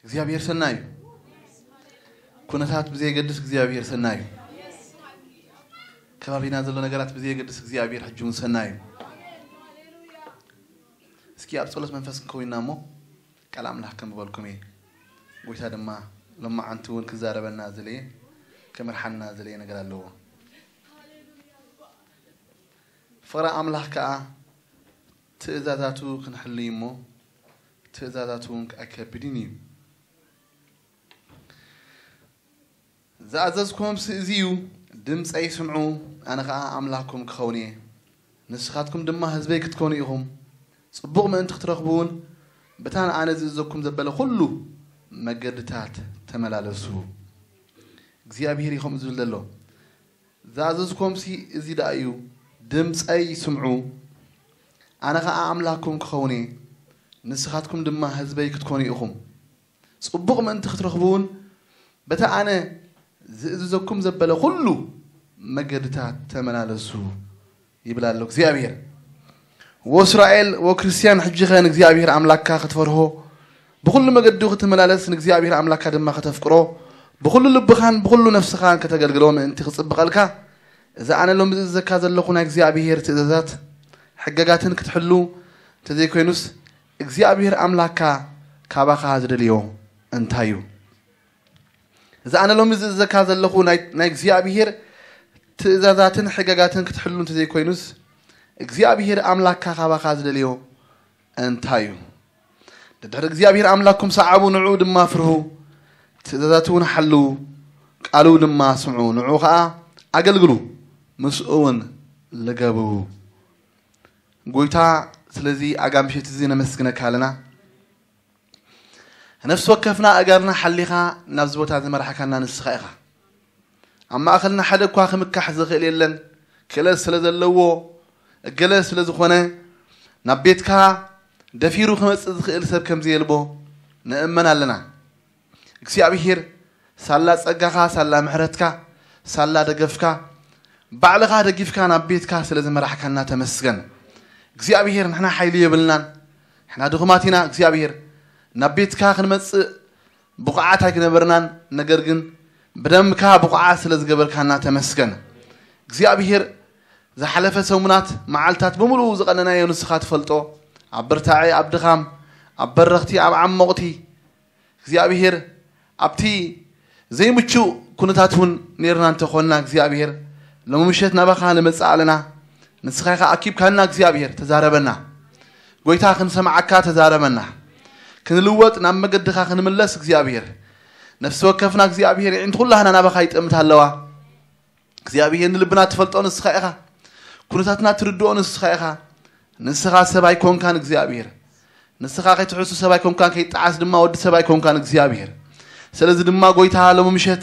እግዚኣብሔር ሰናይ እዩ። ኩነታት ብዘየገድስ እግዚኣብሔር ሰናይ እዩ። ከባቢና ዘሎ ነገራት ብዘየገድስ እግዚኣብሔር ሕጂ እውን ሰናይ እዩ። እስኪ ኣብ ጸሎት መንፈስ ክንከውን ኢና እሞ ቃል ኣምላኽ ከንብበልኩም እየ። ጎይታ ድማ ሎማዓንቲ እውን ክዛረበና ዝለየ፣ ክመርሓና ዝለየ ነገር ኣለዎ። ፍቕሪ ኣምላኽ ከኣ ትእዛዛቱ ክንሕሉ እዩ እሞ ትእዛዛቱ እውን ኣይከብድን እዩ። ዝኣዘዝኩምሲ እዚ እዩ፣ ድምፀይ ስምዑ፣ ኣነ ኸዓ ኣምላኽኩም ክኸውን እየ፣ ንስኻትኩም ድማ ህዝበይ ክትኮኑ ኢኹም። ፅቡቕ ምእንቲ ክትረኽቡ እውን በታ ኣነ ዝእዘኩም ዘበለ ኩሉ መገድታት ተመላለሱ። እግዚኣብሔር እዩ ከምኡ ዝብል ዘሎ። ዝኣዘዝኩምሲ እዚ ደኣ እዩ፣ ድምፀይ ስምዑ፣ ኣነ ኸዓ ኣምላኽኩም ክኸውን እየ፣ ንስኻትኩም ድማ ህዝበይ ክትኮኑ ኢኹም። ፅቡቕ ምእንቲ ክትረኽቡ እውን በቲ ኣነ ዝእዝዘኩም ዘበለ ኩሉ መገድታት ተመላለሱ ይብል ኣሎ እግዚኣብሔር። ወእስራኤል ወክርስቲያን፣ ሕጂ ኸ ንእግዚኣብሔር ኣምላክካ ክትፈርሆ፣ ብኹሉ መገዱ ክትመላለስ፣ ንእግዚኣብሔር ኣምላክካ ድማ ከተፍቅሮ፣ ብኹሉ ልብኻን ብኹሉ ነፍስኻን ከተገልግሎ ምእንቲ ክጽብቐልካ፣ እዚ ኣነ ሎሚ ዝእዘካ ዘለኹ ናይ እግዚኣብሔር ትእዛዛት ሕገጋትን ክትሕሉ እንተዘይኮይኑስ እግዚኣብሔር ኣምላክካ ካባኻ ዝደልዮ እንታይ እዩ? እዚ ኣነ ሎሚ ዝእዘካ ዘለኹ ናይ እግዚኣብሔር ትእዛዛትን ሕገጋትን ክትሕሉ እንተዘይኮይኑስ እግዚኣብሔር ኣምላክካ ካባኻ ዝደልዮ እንታይ እዩ? ድድሕሪ እግዚኣብሔር ኣምላክኩም ሰዓቡ፣ ንዕኡ ድማ ፍርሁ፣ ትእዛዛቱ እውን ሓልዉ፣ ቃሉ ድማ ስምዑ፣ ንዕኡ ኸዓ ኣገልግሉ፣ ምስኡ እውን ልገቡ። ጎይታ ስለዚ ኣጋ ምሸት እዚ ነመስግነካ ኣለና። ነፍሲ ወከፍና ኣእጋርና ሓሊኻ ናብዚ ቦታ ዝመራሕካና ንስኻ ኢኻ። ኣብ ማእኸልና ሓደ እኳ ክምካሕ ዝኽእል የለን። ክእለት ስለ ዘለዎ፣ እገለ ስለ ዝኾነ፣ ናብ ቤትካ ደፊሩ ክመጽእ ዝኽእል ሰብ ከም ዘየልቦ ንእመን ኣለና። እግዚኣብሔር ሳላ ጸጋኻ፣ ሳላ ምሕረትካ፣ ሳላ ደገፍካ፣ ባዕልኻ ደጊፍካ ናብ ቤትካ ስለ ዝመራሕካና ተመስገን። እግዚኣብሔር ንሕና ሓይሊ የብልናን፣ ንሕና ድኹማት ኢና። እግዚኣብሔር ናብ ቤትካ ክንመጽእ ብቑዓት ኣይክነበርናን፣ ነገር ግን ብደምካ ብቑዓት ስለ ዝገበርካና ተመስገን። እግዚኣብሔር ዝሓለፈ ሰሙናት መዓልታት ብምሉኡ ዝቐነናዮ ንስኻ ትፈልጦ፣ ኣብ ብርታዐ፣ ኣብ ድኻም፣ ኣብ በረኽቲ፣ ኣብ ዓሞቕቲ፣ እግዚኣብሔር ኣብቲ ዘይምቹእ ኩነታት እውን ነይርና እንተኾንና እግዚኣብሔር ሎሚ ምሸት ናባኻ ንመጽእ ኣለና። ንስኻ ኢኻ ኣኪብካና እግዚኣብሔር ተዛረበና። ጎይታ ክንሰምዓካ ተዛረበና። ክንልወጥ ናብ መገድኻ ክንምለስ እግዚኣብሔር ነፍሲ ወከፍና እግዚኣብሔር ይዕንቲ ኩላህና ናባኻ ይጥምት ኣለዋ። እግዚኣብሔር ንልብና ትፈልጦ ንስኻ ኢኻ። ኩነታትና ትርድኦ ንስኻ ኢኻ። ንስኻ ሰብ ኣይኮንካን እግዚኣብሔር። ንስኻ ከይትሕሱ ሰብ ኣይኮንካን፣ ከይጠዓስ ድማ ወዲ ሰብ ኣይኮንካን እግዚኣብሔር። ስለዚ ድማ ጎይታ ሎሚ ምሸት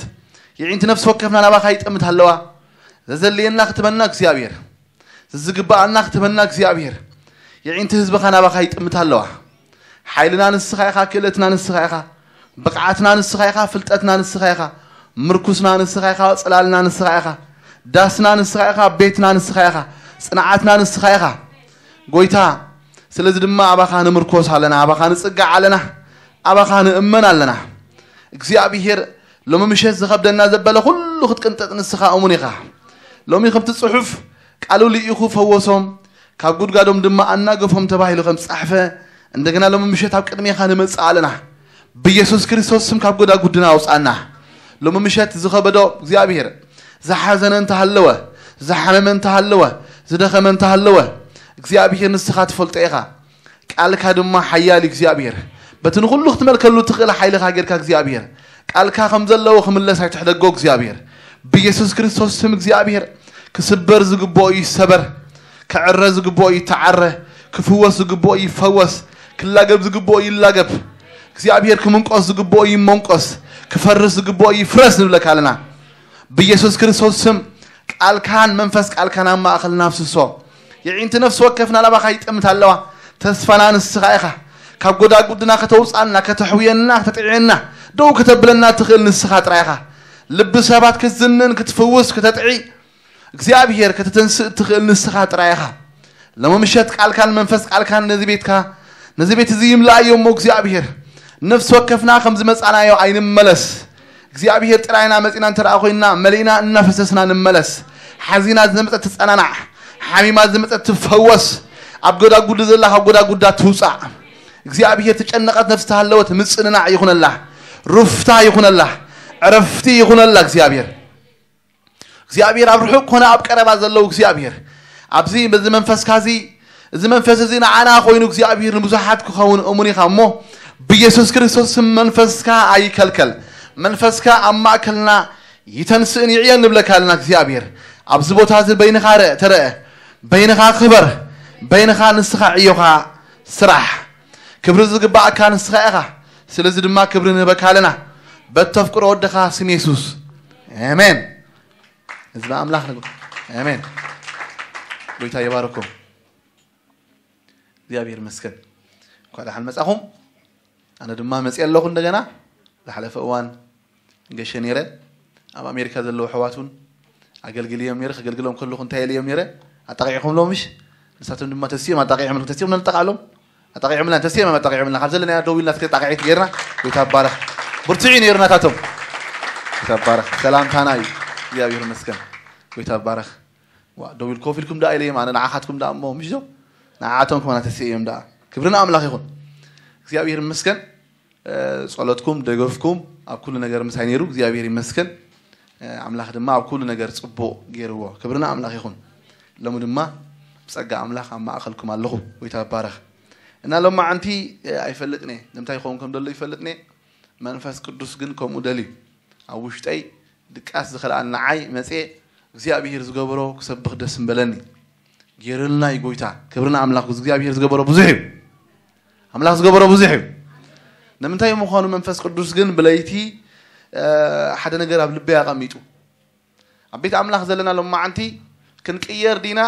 ይዒንቲ ነፍሲ ወከፍና ናባኻ ይጠምት ኣለዋ። ዘዘልየና ክትበና እግዚኣብሔር፣ ዝግብኣና ክትበና እግዚኣብሔር። ይዒንቲ ህዝብኻ ናባኻ ይጥምት ኣለዋ። ሓይልና ንስኻ ኢኻ፣ ክእለትና ንስኻ ኢኻ፣ ብቕዓትና ንስኻ ኢኻ፣ ፍልጠትና ንስኻ ኢኻ፣ ምርኩስና ንስኻ ኢኻ፣ ጽላልና ንስኻ ኢኻ፣ ዳስና ንስኻ ኢኻ፣ ቤትና ንስኻ ኢኻ፣ ጽንዓትና ንስኻ ኢኻ። ጎይታ፣ ስለዚ ድማ ኣባኻ ንምርኮስ ኣለና፣ ኣባኻ ንጽጋዕ ኣለና፣ ኣባኻ ንእመን ኣለና። እግዚኣብሔር ሎሚ ምሸት ዝኸብደና ዘበለ ኩሉ ክትቅንጥጥ ንስኻ እሙን ኢኻ። ሎሚ ከምቲ ጽሑፍ ቃሉ ልኢኹ ፈወሶም፣ ካብ ጉድጋዶም ድማ ኣናገፎም ተባሂሉ ከም ዝጻሕፈ፣ እንደገና ሎሚ ምሸት ኣብ ቅድሜኻ ንመጽእ ኣለና። ብኢየሱስ ክርስቶስ ስም ካብ ጎዳጉድና ኣውጻና። ሎሚ ምሸት ዝኸበዶ እግዚኣብሔር፣ ዝሓዘነ እንተሃለወ፣ ዝሓመመ እንተሃለወ፣ ዝደኸመ እንተሃለወ፣ እግዚኣብሔር ንስኻ ትፈልጦ ኢኻ። ቃልካ ድማ ሓያል እዩ እግዚኣብሔር። በቲ ንኹሉ ክትመልከሉ ትኽእል ሓይልኻ ጌርካ እግዚኣብሔር፣ ቃልካ ከም ዘለዎ ክምለስ ኣይትሕደጎ እግዚኣብሔር። ብኢየሱስ ክርስቶስ ስም እግዚኣብሔር፣ ክስበር ዝግብኦ ይሰበር፣ ክዕረ ዝግብኦ ይተዓረ፣ ክፍወስ ዝግብኦ ይፈወስ፣ ክላገብ ዝግብኦ ይላገብ። እግዚኣብሔር ክምንቆስ ዝግብኦ ይመንቆስ፣ ክፈርስ ዝግብኦ ይፍረስ ንብለካ ኣለና። ብኢየሱስ ክርስቶስ ስም ቃልካን መንፈስ ቃልካን ኣብ ማእኸልና ኣፍስሶ። የዒንቲ ነፍሲ ወከፍና ናባኻ ይጥምት ኣለዋ። ተስፋና ንስኻ ኢኻ። ካብ ጎዳጉድና ከተውጻና፣ ከተሕውየና፣ ከተጥዕየና፣ ደው ከተብለና ትኽእል ንስኻ ጥራይ ኢኻ። ልቢ ሰባት ክትዝንን፣ ክትፍውስ፣ ከተጥዒ፣ እግዚኣብሔር ከተተንስእ ትኽእል ንስኻ ጥራይ ኢኻ። ሎሚ ምሸት ቃልካን መንፈስ ቃልካን ነዚ ቤትካ፣ ነዚ ቤት እዚ ይምላእዮ እሞ እግዚኣብሔር፣ ነፍሲ ወከፍና ከም ዝመጻናዮ ኣይንመለስ። እግዚኣብሔር ጥራይና መጺና እንተ ደኣ ኮይንና፣ መሊእና እናፈሰስና ንመለስ። ሓዚና ዝመጸት ትጸናናዕ፣ ሓሚማ ዝመጸት ትፈወስ፣ ኣብ ጎዳጉዲ ዘላ ካብ ጎዳጉዳ ትውጻእ። እግዚኣብሔር ትጨነቐት ነፍሲ ተሃለወት ምጽንናዕ ይኹነላ፣ ሩፍታ ይኹነላ፣ ዕረፍቲ ይኹነላ። እግዚኣብሔር እግዚኣብሔር ኣብ ርሑቕ ኮነ ኣብ ቀረባ ዘለዉ እግዚኣብሔር፣ ኣብዚ በዚ መንፈስካ እዚ፣ እዚ መንፈስ እዚ ንዓና ኮይኑ እግዚኣብሔር ንብዙሓት ክኸውን እሙን ኢኻ እሞ፣ ብኢየሱስ ክርስቶስ ስም መንፈስካ ኣይከልከል። መንፈስካ ኣብ ማእከልና ይተንስእን ይዕየን ንብለካ ኣለና እግዚኣብሔር። ኣብዚ ቦታ እዚ በይንኻ ርእ ተረአ፣ በይንኻ ክበር፣ በይንኻ ንስኻ ዕዮኻ ስራሕ። ክብሪ ዝግባኣካ ንስኻ ኢኻ። ስለዚ ድማ ክብሪ ንህበካ ኣለና በተፍቅሮ ወድኻ ስም የሱስ። ኣሜን። ህዝቢ ኣምላኽ ንግ ኣሜን። ጎይታ ይባርኩም። እግዚኣብሔር ይመስገን። እንኳዕ ደሓን መጻኹም። ኣነ ድማ መጽእ ኣለኹ እንደገና። ዝሓለፈ እዋን ገሸ ነይረ። ኣብ ኣሜሪካ ዘለዉ ኣሕዋት እውን ኣገልግልዮም ነይረ። ከገልግሎም ከለኹ እንታይ ኢለዮም ነይረ? ኣጣቂዕኹምሎም ምሽ? ንሳቶም ድማ ተሲኦም ኣጣቂዖምልኩም። ተሲኦም ነጠቃዕሎም። ኣጣቂዖምልና፣ ተሲኦም ኣጣቂዖምልና። ካብ ዘለናዮ ደው ኢልና እስከ ጣቂዒት ጌርና። ጎይታ ባረኽ። ብርቱዕ እዩ ነይሩ ናታቶም። ጎይታ ባረኽ። ሰላምታና እዩ። እግዚኣብሔር ይመስገን። ጎይታ ባረኽ። ዋ፣ ደው ኢል ኮፍ ኢልኩም ደኣ ኢለዮም ኣነ ንዓኻትኩም ደኣ እሞ ምሽ ዶ? ንዓቶም ከማና ተሲኦም ደኣ። ክብሪ ንኣምላኽ ይኹን። እግዚኣብሔር ይመስገን። ጸሎትኩም፣ ደገፍኩም ኣብ ኩሉ ነገር ምሳይ ነይሩ። እግዚኣብሔር ይመስገን። ኣምላኽ ድማ ኣብ ኩሉ ነገር ጽቡቕ ገይርዎ። ክብሪ ንኣምላኽ ይኹን። ሎሚ ድማ ብጸጋ ኣምላኽ ኣብ ማእከልኩም ኣለኹ። ጎይታ ይባረኽ። እና ሎማዓንቲ ኣይፈልጥን እየ፣ ንምንታይ ክኸውን ከም ደሎ ይፈልጥን እየ። መንፈስ ቅዱስ ግን ከምኡ ደልዩ ኣብ ውሽጠይ ድቃስ ዝኸልኣኒ ንዓይ መጽየ እግዚኣብሔር ዝገበሮ ክሰብኽ ደስ ምበለኒ። ገይሩልና እዩ ጎይታ። ክብሪ ንኣምላኽ። እግዚኣብሔር ዝገበሮ ብዙሕ እዩ። ኣምላኽ ዝገበሮ ብዙሕ እዩ። ንምንታይ ምዃኑ መንፈስ ቅዱስ ግን ብለይቲ፣ እ፣ ሓደ ነገር ኣብ ልበይ ኣቐሚጡ። ኣብ ቤት ኣምላኽ ዘለና ሎማዓንቲ ክንቅየር ዲና፣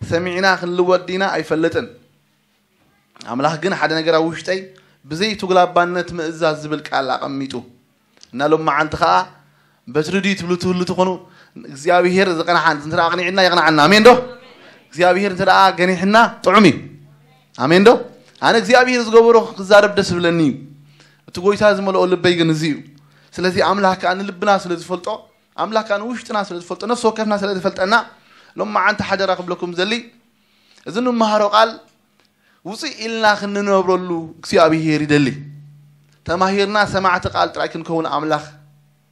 ሰሚዕና ክንልወጥ ዲና ኣይፈልጥን። ኣምላኽ ግን ሓደ ነገር ኣብ ውሽጠይ ብዘይ ትጉላባነት ምእዛዝ ዝብል ቃል ኣቐሚጡ። እና ሎማዓንቲ ኸኣ በትሪ ድዩ ትብሉ ትህሉ ትኾኑ፣ እግዚኣብሔር ዝቐንሓ እንተ ደኣ ኣቕኒዕና የቕንዓና። ኣሜን ዶ? እግዚኣብሔር እንተ ደኣ ገኒሕና ጥዑም እዩ። ኣሜን ዶ? ኣነ እግዚኣብሔር ዝገበሮ ክዛረብ ደስ ዝብለኒ እዩ። እቲ ጎይታ ዝመልኦ ልበይ ግን እዚ እዩ። ስለዚ ኣምላኽ ከኣ ንልብና ስለ ዝፈልጦ፣ ኣምላኽ ከኣ ንውሽጥና ስለ ዝፈልጦ፣ ነፍሲ ወከፍና ስለ ዝፈልጠና፣ ሎማዓንቲ ሓደራ ክብለኩም ዘሊ፣ እዚ ንመሃሮ ቃል ውፅእ ኢልና ክንነብረሉ እግዚኣብሔር ይደሊ። ተማሂርና ሰማዕቲ ቃል ጥራይ ክንከውን ኣምላኽ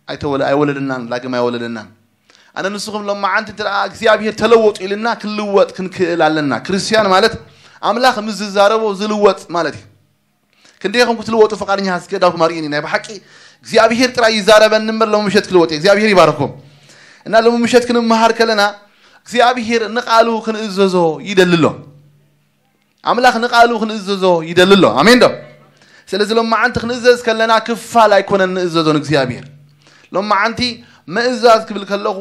ኣይተወለ-፣ ኣይወለደናን፣ ዳግም ኣይወለደናን። ኣነ ንስኹም ሎማዓንቲ እንተ ደኣ እግዚኣብሔር ተለወጡ ኢልና ክንልወጥ ክንክእል ኣለና። ክርስትያን ማለት ኣምላኽ ምስ ዝዛረቦ ዝልወጥ ማለት እዩ። ክንደይኹም ክትልወጡ ፈቃደኛ እስከ ዳውኩም ኣርእዩኒ። ናይ ብሓቂ እግዚኣብሔር ጥራይ ይዛረበኒ እምበር ሎሚ ምሸት ክልወጥ እየ። እግዚኣብሔር ይባርኩም። እና ሎሚ ምሸት ክንመሃር ከለና እግዚኣብሔር ንቃሉ ክንእዘዞ ይደሊ ኣሎ። ኣምላኽ ንቃሉ ክንእዘዞ ይደሊ ኣሎ። ኣሜን ዶ? ስለዚ ሎማዓንቲ ክንእዘዝ ከለና ክፋል ኣይኮነን ንእዘዞ ንእግዚኣብሔር። ሎማዓንቲ ምእዛዝ ክብል ከለኹ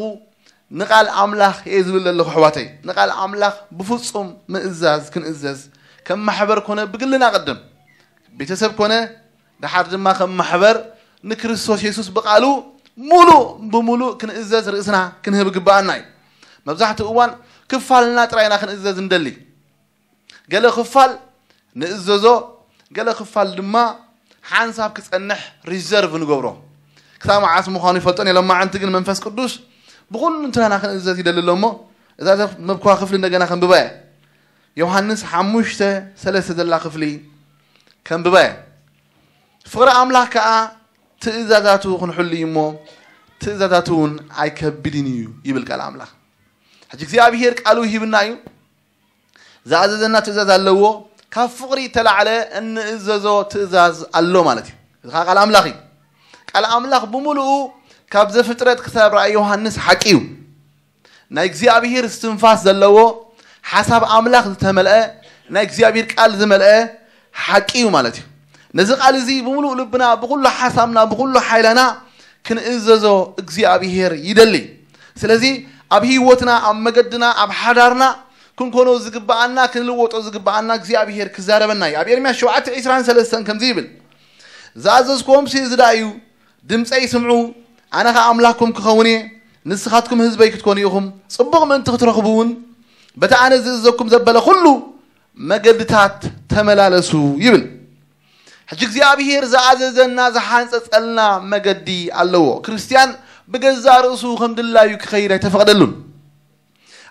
ንቃል ኣምላኽ እየ ዝብል ዘለኹ ኣሕዋተይ። ንቃል ኣምላኽ ብፍጹም ምእዛዝ ክንእዘዝ ከም ማሕበር ኮነ ብግልና ቅድም ቤተሰብ ኮነ ደሓር ድማ ከም ማሕበር ንክርስቶስ የሱስ ብቃሉ ሙሉእ ብሙሉእ ክንእዘዝ ርእስና ክንህብ ግብኣና እዩ። መብዛሕትኡ እዋን ክፋልና ጥራይና ክንእዘዝ እንደሊ። ገለ ክፋል ንእዘዞ፣ ገለ ክፋል ድማ ሓንሳብ ክጸንሕ ሪዘርቭ ንገብሮ። ክሳብ መዓስ ምዃኑ ይፈልጦን እየ። ሎማዓንቲ ግን መንፈስ ቅዱስ ብኹሉ እንትናና ክንእዘዝ ይደሊ ኣሎ እሞ፣ እዛ ዘንበብኩዋ ክፍሊ እንደገና ከንብባ እየ። ዮሃንስ ሓሙሽተ ሰለስተ ዘላ ክፍሊ ከንብባ እየ። ፍቕሪ ኣምላኽ ከኣ ትእዛዛቱ ክንሕሉ እዩ እሞ፣ ትእዛዛቱ እውን ኣይከብድን እዩ ይብል ቃል ኣምላኽ። ሕጂ እግዚኣብሔር ቃሉ ሂብና እዩ። ዝኣዘዘና ትእዛዝ ኣለዎ። ካብ ፍቕሪ እተላዕለ እንእዘዞ ትእዛዝ ኣሎ ማለት እዩ። እዚ ኸዓ ቃል ኣምላኽ እዩ። ቃል ኣምላኽ ብምሉኡ ካብ ዘፍጥረት ክሳብ ራእይ ዮሃንስ ሓቂ እዩ። ናይ እግዚኣብሔር እስትንፋስ ዘለዎ፣ ሓሳብ ኣምላኽ ዝተመልአ፣ ናይ እግዚኣብሔር ቃል ዝመልአ ሓቂ እዩ ማለት እዩ። ነዚ ቃል እዚ ብምሉእ ልብና፣ ብኹሉ ሓሳብና፣ ብኹሉ ሓይለና ክንእዘዞ እግዚኣብሔር ይደሊ። ስለዚ ኣብ ህይወትና፣ ኣብ መገድና፣ ኣብ ሓዳርና ክንኮኖ ዝግብኣና፣ ክንልወጦ ዝግብኣና እግዚኣብሔር ክዛረበና እዩ። ኣብ ኤርምያስ ሸውዓተ ዕስራን ሰለስተን ከምዚ ይብል፣ "ዝኣዘዝኩዎምሲ እዚ ደኣ እዩ፣ ድምፀይ ስምዑ፣ ኣነ ኸዓ ኣምላኽኩም ክኸውን እየ፣ ንስኻትኩም ህዝበይ ክትኮኑ ኢኹም። ጽቡቕ ምእንቲ ክትረኽቡ እውን በቲ ኣነ ዝእዘዝኩም ዘበለ ኩሉ መገድታት ተመላለሱ" ይብል። ሕጂ እግዚኣብሔር ዝኣዘዘና ዝሓንጸጸልና መገዲ ኣለዎ። ክርስትያን ብገዛ ርእሱ ከም ድላዩ ክኸይድ ኣይተፈቕደሉን።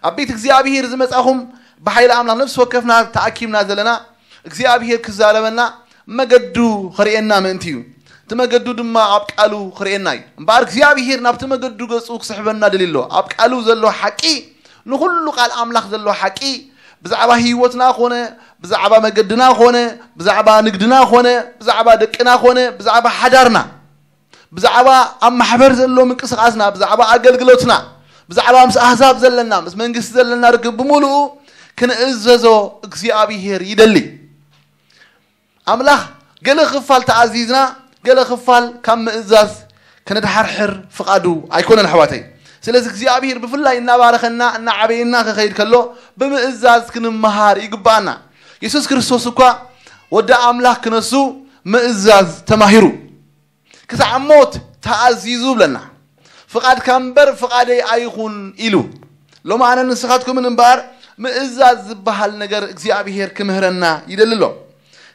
ኣብ ቤት እግዚኣብሔር ዝመጻኹም ብሓይሊ ኣምላኽ ነፍሲ ወከፍና ተኣኪብና ዘለና እግዚኣብሔር ክዛረበና መገዱ ኸርእየና ምእንቲ እዩ። እቲ መገዱ ድማ ኣብ ቃሉ ኸርእየና እዩ። እምበኣር እግዚኣብሔር ናብቲ መገዱ ገጹ ክስሕበና ደልዩ ኣሎ። ኣብ ቃሉ ዘሎ ሓቂ፣ ንኹሉ ቃል ኣምላኽ ዘሎ ሓቂ፣ ብዛዕባ ህይወትና ኾነ፣ ብዛዕባ መገድና ኾነ፣ ብዛዕባ ንግድና ኾነ፣ ብዛዕባ ደቅና ኾነ፣ ብዛዕባ ሓዳርና፣ ብዛዕባ ኣብ ማሕበር ዘሎ ምንቅስቓስና፣ ብዛዕባ ኣገልግሎትና፣ ብዛዕባ ምስ ኣህዛብ ዘለና፣ ምስ መንግስቲ ዘለና ርክብ ብምሉኡ ክንእዘዞ እግዚኣብሔር ይደሊ። ኣምላኽ ገለ ክፋል ተኣዚዝና፣ ገለ ክፋል ካብ ምእዛዝ ከነድሓርሕር ፍቓዱ ኣይኮነን ኣሕዋተይ። ስለዚ እግዚኣብሔር ብፍላይ እናባረኸና እናዓበየና ክኸይድ ከሎ ብምእዛዝ ክንመሃር ይግባኣና። የሱስ ክርስቶስ እኳ ወዲ ኣምላኽ ክነሱ ምእዛዝ ተማሂሩ። ክሳዕ ሞት ተኣዚዙ ብለና። ፍቓድካ እምበር ፍቓደይ ኣይኹን ኢሉ። ሎሚ ኣነ ንስኻትኩምን እምበኣር ምእዛዝ ዝበሃል ነገር እግዚኣብሔር ክምህረና ይደሊ ኣሎ።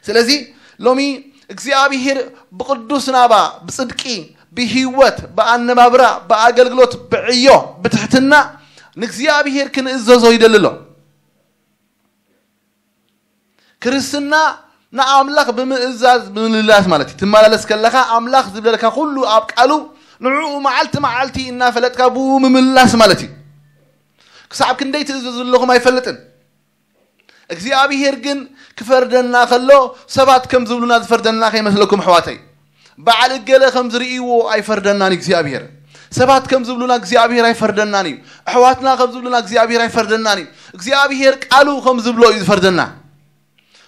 ስለዚ ሎሚ እግዚኣብሔር ብቕዱስ ናባ፣ ብጽድቂ፣ ብህይወት፣ ብኣነባብራ፣ ብኣገልግሎት፣ ብዕዮ፣ ብትሕትና ንእግዚኣብሔር ክንእዘዞ ይደሊ ኣሎ። ክርስትና ንኣምላኽ ብምእዛዝ ብምልላስ ማለት እዩ። ትመላለስ ከለኻ ኣምላኽ ዝብለልካ ኩሉ ኣብ ቃሉ ንዕኡ መዓልቲ መዓልቲ እናፈለጥካ ብኡ ምምላስ ማለት እዩ። ክሳብ ክንደይ ትእዘዙ ኣለኹም ኣይፈልጥን። እግዚኣብሔር ግን ክፈርደና ከሎ ሰባት ከም ዝብሉና ዝፈርደና ከይመስለኩም ኣሕዋተይ። በዓል እገለ ከም ዝርእይዎ ኣይፈርደናን እግዚኣብሔር። ሰባት ከም ዝብሉና እግዚኣብሔር ኣይፈርደናን እዩ። ኣሕዋትና ከም ዝብሉና እግዚኣብሔር ኣይፈርደናን እዩ። እግዚኣብሔር ቃሉ ከም ዝብሎ እዩ ዝፈርደና።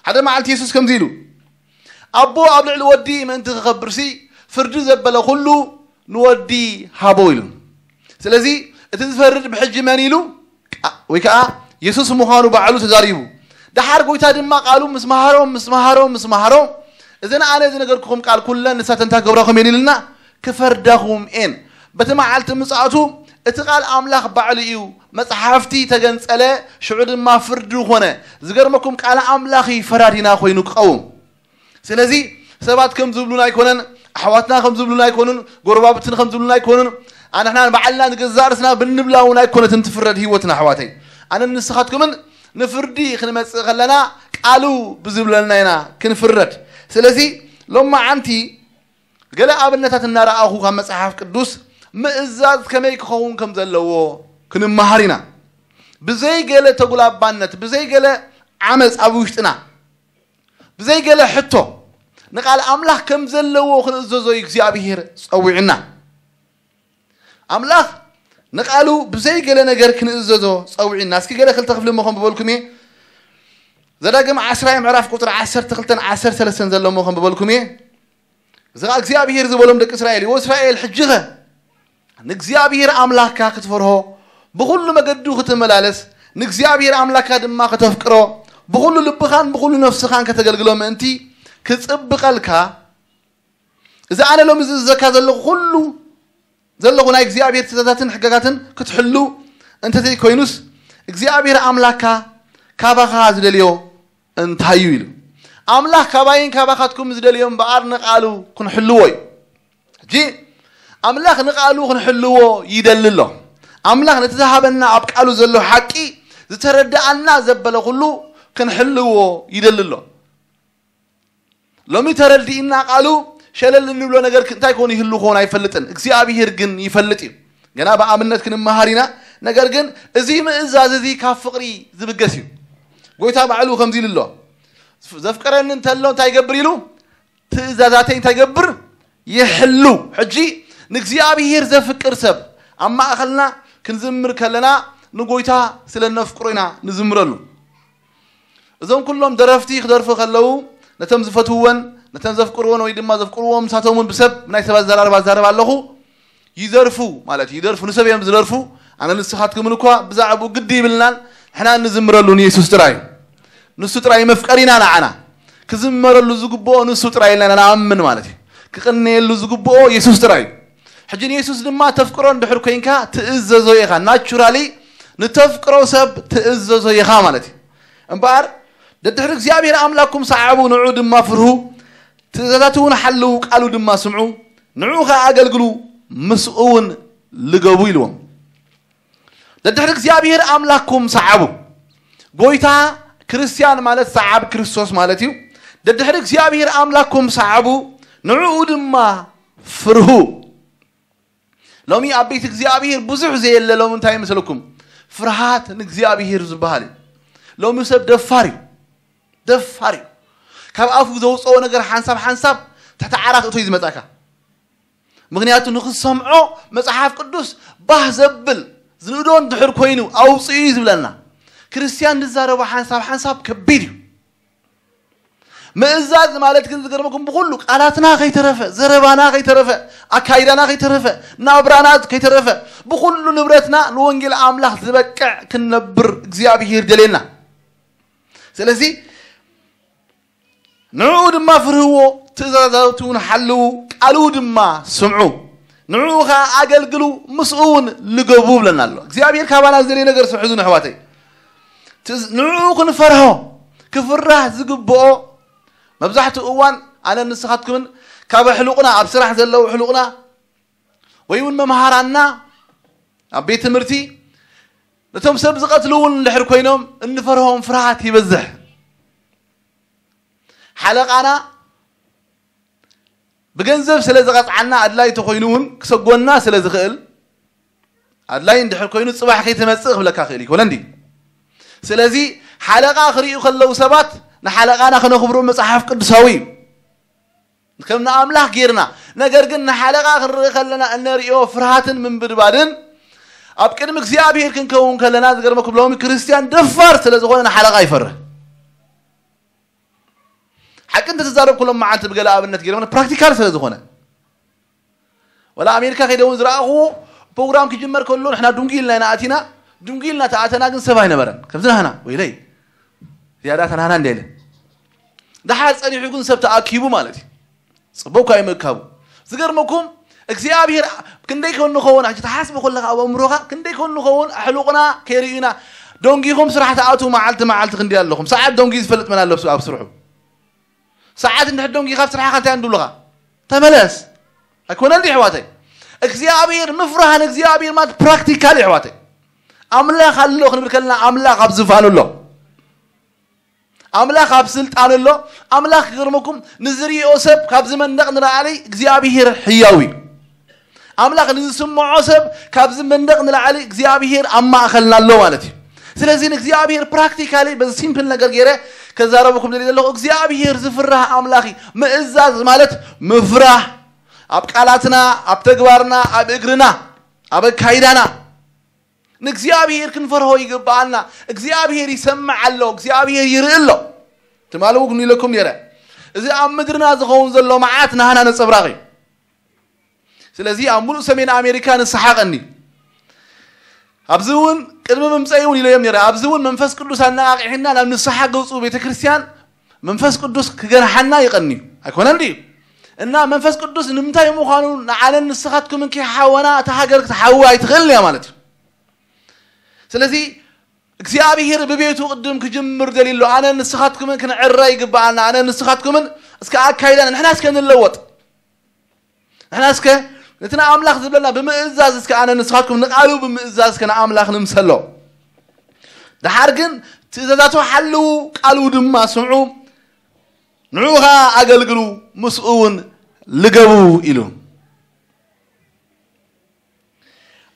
ሓደ መዓልቲ የሱስ ከምዚ ኢሉ፣ ኣቦ ኣብ ልዕሊ ወዲ ምእንቲ ክኸብርሲ ፍርዲ ዘበለ ኩሉ ንወዲ ሃቦ ኢሉ። ስለዚ እቲ ዝፈርድ ብሕጂ መን ኢሉ? ቃ- ወይ ከዓ የሱስ ምዃኑ ባዕሉ ተዛሪቡ። ደሓር ጎይታ ድማ ቃሉ ምስ መሃሮም ምስ መሃሮም ምስ መሃሮም፣ እዘን ኣነ ዝነገርኩኹም ቃል ኩለን ንሳተን እንታይ ክገብራኹም እየን ኢልና? ክፈርዳኹም እየን። በቲ መዓልቲ ምጽኣቱ እቲ ቃል ኣምላኽ ባዕሉ እዩ። መጽሓፍቲ ተገንጸለ፣ ሽዑ ድማ ፍርዲ ኾነ። ዝገርመኩም ቃል ኣምላኽ እዩ ፈራዲና ኮይኑ ክቐውም። ስለዚ ሰባት ከም ዝብሉና ኣይኮነን፣ ኣሕዋትና ከም ዝብሉና ኣይኮኑን፣ ጎረባብትን ከም ዝብሉና ኣይኮኑን፣ ኣንሕና ባዕልና ንገዛእ ርእስና ብንብላ እውን ኣይኮነትን ትፍረድ ህይወትና ኣሕዋተይ። ኣነን ንስኻትኩምን ንፍርዲ ክንመጽእ ከለና ቃሉ ብዝብለና ኢና ክንፍረድ። ስለዚ ሎማዓንቲ ገለ ኣብነታት እናረኣኹ ካብ መጽሓፍ ቅዱስ ምእዛዝ ከመይ ክኸውን ከም ዘለዎ ክንመሃር ኢና። ብዘይ ገለ ተጉላባነት፣ ብዘይ ገለ ዓመፅ ኣብ ውሽጥና፣ ብዘይ ገለ ሕቶ ንቃል ኣምላኽ ከም ዘለዎ ክንእዘዞ እዩ እግዚኣብሔር ጸዊዕና። ኣምላኽ ንቃሉ ብዘይ ገለ ነገር ክንእዘዞ ጸዊዕና። እስኪ ገለ ክልተ ክፍሊ እሞ ከም ብበልኩም እየ። ዘዳግም ዓስራይ ምዕራፍ ቁፅሪ ዓሰርተ ክልተን ዓሰርተ ሰለስተን ዘሎ እሞ ከም ብበልኩም እየ። እዚ ኸዓ እግዚኣብሔር ዝበሎም ደቂ እስራኤል እዩ። ወእስራኤል ሕጂ ኸ ንእግዚኣብሔር ኣምላኽካ ክትፈርሆ፣ ብኹሉ መገዱ ክትመላለስ፣ ንእግዚኣብሔር ኣምላኽካ ድማ ከተፍቅሮ፣ ብኹሉ ልብኻን ብኹሉ ነፍስኻን ከተገልግሎ ምእንቲ ክጽብቐልካ፣ እዚ ኣነ ሎሚ ዝእዘካ ዘለኹ ኩሉ ዘለኹ ናይ እግዚኣብሔር ትእዛዛትን ሕገጋትን ክትሕሉ እንተዘይኮይኑስ እግዚኣብሔር ኣምላኽካ ካባኻ ዝደልዮ እንታይ እዩ ኢሉ። ኣምላኽ ካባይን ካባኻትኩም ዝደልዮ እምበኣር ንቓሉ ክንሕልዎ እዩ። ሕጂ ኣምላኽ ንቓሉ ክንሕልዎ ይደሊ ኣሎ። ኣምላኽ ነቲ ዝሃበና ኣብ ቃሉ ዘሎ ሓቂ ዝተረድኣና ዘበለ ኩሉ ክንሕልዎ ይደሊ ኣሎ። ሎሚ ተረዲእና ቃሉ ሸለል እንብሎ ነገር እንታይ ኮን ይህሉ ኮን ኣይፈልጥን። እግዚኣብሔር ግን ይፈልጥ እዩ። ገና ብኣብነት ክንመሃር ኢና። ነገር ግን እዚ ምእዛዝ እዚ ካብ ፍቕሪ ዝብገስ እዩ። ጎይታ ባዕሉ ከምዚ ኢሉ ኣሎ። ዘፍቅረኒ እንተሎ እንታይ ይገብር ኢሉ? ትእዛዛተይ እንታይ ይገብር? ይሕሉ። ሕጂ ንእግዚኣብሔር ዘፍቅር ሰብ ኣብ ማእኸልና ክንዝምር ከለና ንጎይታ ስለ ነፍቅሮ ኢና ንዝምረሉ። እዞም ኩሎም ደረፍቲ ክደርፉ ከለዉ ነቶም ዝፈትውወን ነቶም ዘፍቅርዎን ወይ ድማ ዘፍቅርዎም ንሳቶም እውን ብሰብ ናይ ሰብ ኣዘራርባ ኣዛረብ ኣለኹ። ይደርፉ ማለት እዩ። ይደርፉ፣ ንሰብ እዮም ዝደርፉ። ኣነ ንስኻትኩምን እኳ ብዛዕባኡ ግዲ ይብልናን ንሕና እንዝምረሉ ንየሱስ ጥራይ እዩ። ንሱ ጥራይ መፍቀሪና ንዓና ክዝመረሉ ዝግብኦ ንሱ ጥራይ ኢልና ንኣምን ማለት እዩ። ክቕነየሉ ዝግብኦ የሱስ ጥራይ እዩ። ሕጂ ንየሱስ ድማ ተፍቅሮ እንድሕር ኮይንካ ትእዘዞ ኢኻ። ናቹራሊ ንተፍቅሮ ሰብ ትእዘዞ ኢኻ ማለት እዩ። እምበኣር ደድሕሪ እግዚኣብሔር ኣምላኽኩም ሰዓቡ፣ ንዑ ድማ ፍርሁ። ትእዛዛቱ እውን ሓልዉ፣ ቃሉ ድማ ስምዑ፣ ንዕኡ ኸኣ ኣገልግሉ፣ ምስኡ እውን ልገቡ ኢልዎም። ደድሕሪ እግዚኣብሔር ኣምላኽኩም ሰዓቡ። ጎይታ ክርስቲያን ማለት ሰዓብ ክርስቶስ ማለት እዩ። ደድሕሪ እግዚኣብሔር ኣምላኽኩም ሰዓቡ፣ ንዕኡ ድማ ፍርሁ። ሎሚ ኣብ ቤት እግዚኣብሔር ብዙሕ ዘየለ ሎሚ እንታይ ይመስለኩም? ፍርሃት ንእግዚኣብሔር ዝበሃል እዩ። ሎሚ ሰብ ደፋር እዩ። ደፋር እዩ። ካብ ኣፉ ዘውፅኦ ነገር ሓንሳብ ሓንሳብ ትሕቲ ዓራት እቶ እዩ ዝመፃካ። ምኽንያቱ ንኽሰምዖ መጽሓፍ ቅዱስ ባህ ዘብል ዝንእዶ እንድሕር ኮይኑ ኣውፅኡ እዩ ዝብለና። ክርስቲያን ዝዛረቦ ሓንሳብ ሓንሳብ ከቢድ እዩ። ምእዛዝ ማለት ግን ዝገርመኩም ብኹሉ ቃላትና ከይተረፈ፣ ዘረባና ከይተረፈ፣ ኣካይዳና ከይተረፈ፣ ናብራና ከይተረፈ፣ ብኹሉ ንብረትና ንወንጌል ኣምላኽ ዝበቅዕ ክንነብር እግዚኣብሔር ደልየና። ስለዚ ንዕኡ ድማ ፍርህዎ፣ ትእዛዛቱ እውን ሓልዉ፣ ቃሉ ድማ ስምዑ፣ ንዕኡ ኸዓ ኣገልግሉ፣ ምስኡ እውን ልገቡ ብለና ኣሎ። እግዚኣብሔር ካባና ዝደልዮ ነገር ስሕዙ ንሕዋተይ። ትዝ- ንዕኡ ክንፈርሆ፣ ክፍራህ ዝግብኦ መብዛሕትኡ እዋን ኣነ ንስኻትኩምን ካብ ኣሕሉቕና ኣብ ስራሕ ዘለዉ ኣሕሉቕና ወይ እውን መምሃራንና ኣብ ቤት ትምህርቲ ነቶም ሰብ ዝቐትሉ እውን እንድሕር ኮይኖም እንፈርሆም ፍርሃት ይበዝሕ። ሓለቓና ብገንዘብ ስለ ዝቐፅዓና ኣድላይ ተኮይኑ እውን ክሰጎና ስለ ዝኽእል ኣድላይ እንድሕር ኮይኑ ፅባሕ ከይትመፅእ ክብለካ ክእል ይኮነ እንዲ። ስለዚ ሓለቓ ክርእዩ ከለዉ ሰባት ንሓለቓና ክነኽብሮ መፅሓፍ ቅዱሳዊ እዩ። ከም ንኣምላኽ ጌርና ነገር ግን ንሓለቓ ክንርኢ ከለና እነርእዮ ፍርሃትን ምንብድባድን ኣብ ቅድሚ እግዚኣብሔር ክንከውን ከለና ዝገርመኩም ሎሚ ክርስቲያን ደፋር ስለ ዝኾነ ንሓለቓ ይፈርህ። ሓቂ እንተተዛረብኩ ሎም መዓልቲ ብገለ ኣብነት ገይረ ፕራክቲካል ስለ ዝኾነ ወላ ኣሜሪካ ከይደ እውን ዝረኣኽዎ ፕሮግራም ክጅመር ከሎ ንሕና ድንጉ ኢልና ኢና ኣቲና ድንጉ ኢልና ተኣተና ግን ሰብ ኣይነበረን ከምዚ ናህና ወይለይ ዝያዳ ተናህና እንደ ኢለ ደሓር ፀኒሑ ግን ሰብ ተኣኪቡ ማለት እዩ። ፅቡቅ እኳ እዩ ምእካቡ። ዝገርመኩም እግዚኣብሔር ክንደይ ኮን ንኸውን ሕጂ ትሓስቡ ከለካ ኣብ ኣእምሮካ ክንደይ ኮን ንኸውን ኣሕሉቕና ከይርእዩና ደንጊኹም ስራሕ ትኣትዉ መዓልቲ መዓልቲ ክንደይ ኣለኹም ሰዓት ደንጊ ዝፈልጥ መን ኣሎ ኣብ ስርሑ ሰዓት እንድሕር ደንጊኻ ኣብ ስራሕኻ እንታይ እንድብሉኻ ተመለስ ኣይኮነን ዲ ኣሕዋተይ እግዚኣብሔር ምፍራህ ንእግዚኣብሔር ማለት ፕራክቲካል ኣሕዋተይ ኣምላኽ ኣሎ ክንብል ከለና ኣምላኽ ኣብ ዝፋኑ ኣሎ ኣምላኽ ኣብ ስልጣን ኣሎ ኣምላኽ ክገርመኩም ንዝርኦ ሰብ ካብዚ መንደቕ ንላዕሊ እግዚኣብሔር ሕያው እዩ ኣምላኽ ንዝስምዖ ሰብ ካብዚ መንደቕ ንላዕሊ እግዚኣብሔር ኣብ ማእኸልና ኣሎ ማለት እዩ ስለዚ ንእግዚኣብሔር ፕራክቲካሊ በዚ ሲምፕል ነገር ገይረ ከዛረበኩም ደሊ ዘለኹ እግዚኣብሔር ዝፍራህ ኣምላኽ እዩ ምእዛዝ ማለት ምፍራህ ኣብ ቃላትና ኣብ ተግባርና ኣብ እግርና ኣብ ኣካይዳና ንእግዚኣብሔር ክንፈርሆ ይግብኣና እግዚኣብሔር ይሰምዕ ኣሎ እግዚኣብሔር ይርኢ ኣሎ ትማሊ እውን ኢለኩም ነረ እዚ ኣብ ምድርና ዝኸውን ዘሎ መዓት ናህና ነፀብራቕ እዩ ስለዚ ኣብ ሙሉእ ሰሜን ኣሜሪካ ንስሓ ቀኒ ኣብዚ እውን ቅድሚ ምምፀኢ እውን ኢለዮም ነረ ኣብዚ እውን መንፈስ ቅዱስ ኣነቃቂሕና ናብ ንስሓ ገውፁ ቤተ ክርስትያን መንፈስ ቅዱስ ክገርሓና ይቀኒ ኣይኮነን ድዩ እና መንፈስ ቅዱስ ንምንታይ ምዃኑ ንዓለን ንስኻትኩምን ከይሓወና እታ ሃገር ክትሓዊ ኣይትኽእልን እያ ማለት እዩ ስለዚ እግዚኣብሔር ብቤቱ ቅድም ክጅምር ደልዩ ኣሎ ኣነ ንስኻትኩምን ክንዕረ ይግብኣና ኣነ ንስኻትኩምን እስከ ኣካይዳና ንሕና እስከ ንለወጥ ንሕና እስከ ነቲ ንኣምላኽ ዝብለና ብምእዛዝ እስከ ኣነ ንስኻትኩም ንቃሉ ብምእዛዝ እስከ ንኣምላኽ ንምሰሎ ደሓር ግን ትእዛዛቱ ሓልዉ ቃሉ ድማ ስምዑ ንዑ ኸዓ ኣገልግሉ ምስኡ እውን ልገቡ ኢሉ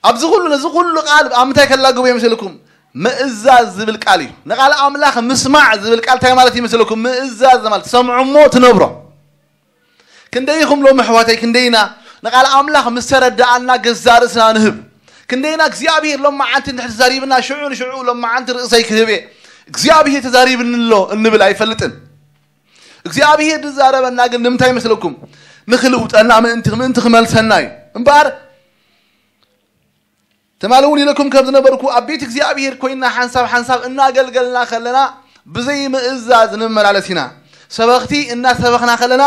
ኣብዚ ኩሉ ነዚ ኩሉ ቃል ኣብ ምንታይ ከላግቡ እዮም ስልኩም ምእዛዝ ዝብል ቃል እዩ ንቃል ኣምላኽ ምስማዕ ዝብል ቃል እንታይ ማለት ይመስለኩም ምእዛዝ ማለት ሰምዑ እሞ ትነብሮ ክንደይ ኢኹም ሎም ኣሕዋተይ ክንደይና ንቃል ኣምላኽ ምስ ተረዳኣና ገዛእ ርእስና ንህብ ክንደይና እግዚኣብሔር ሎም መዓንቲ እንድሕር ተዛሪብና ሽዑ ንሽዑ ሎም መዓንቲ ርእሰይ ክህብ እየ እግዚኣብሔር ተዛሪብኒ ኣሎ እንብል ኣይፈልጥን እግዚኣብሔር ዝዛረበና ግን ንምንታይ ይመስለኩም ንኽልውጠና ምእንቲ ምእንቲ ክመልሰና እዩ እምበኣር ትማሊ እውን ኢለኩም ከም ዝነበርኩ ኣብ ቤት እግዚኣብሔር ኮይና ሓንሳብ ሓንሳብ እናገልገልና ከለና ብዘይምእዛዝ ንመላለስ ኢና ሰበኽቲ እናሰበኽና ከለና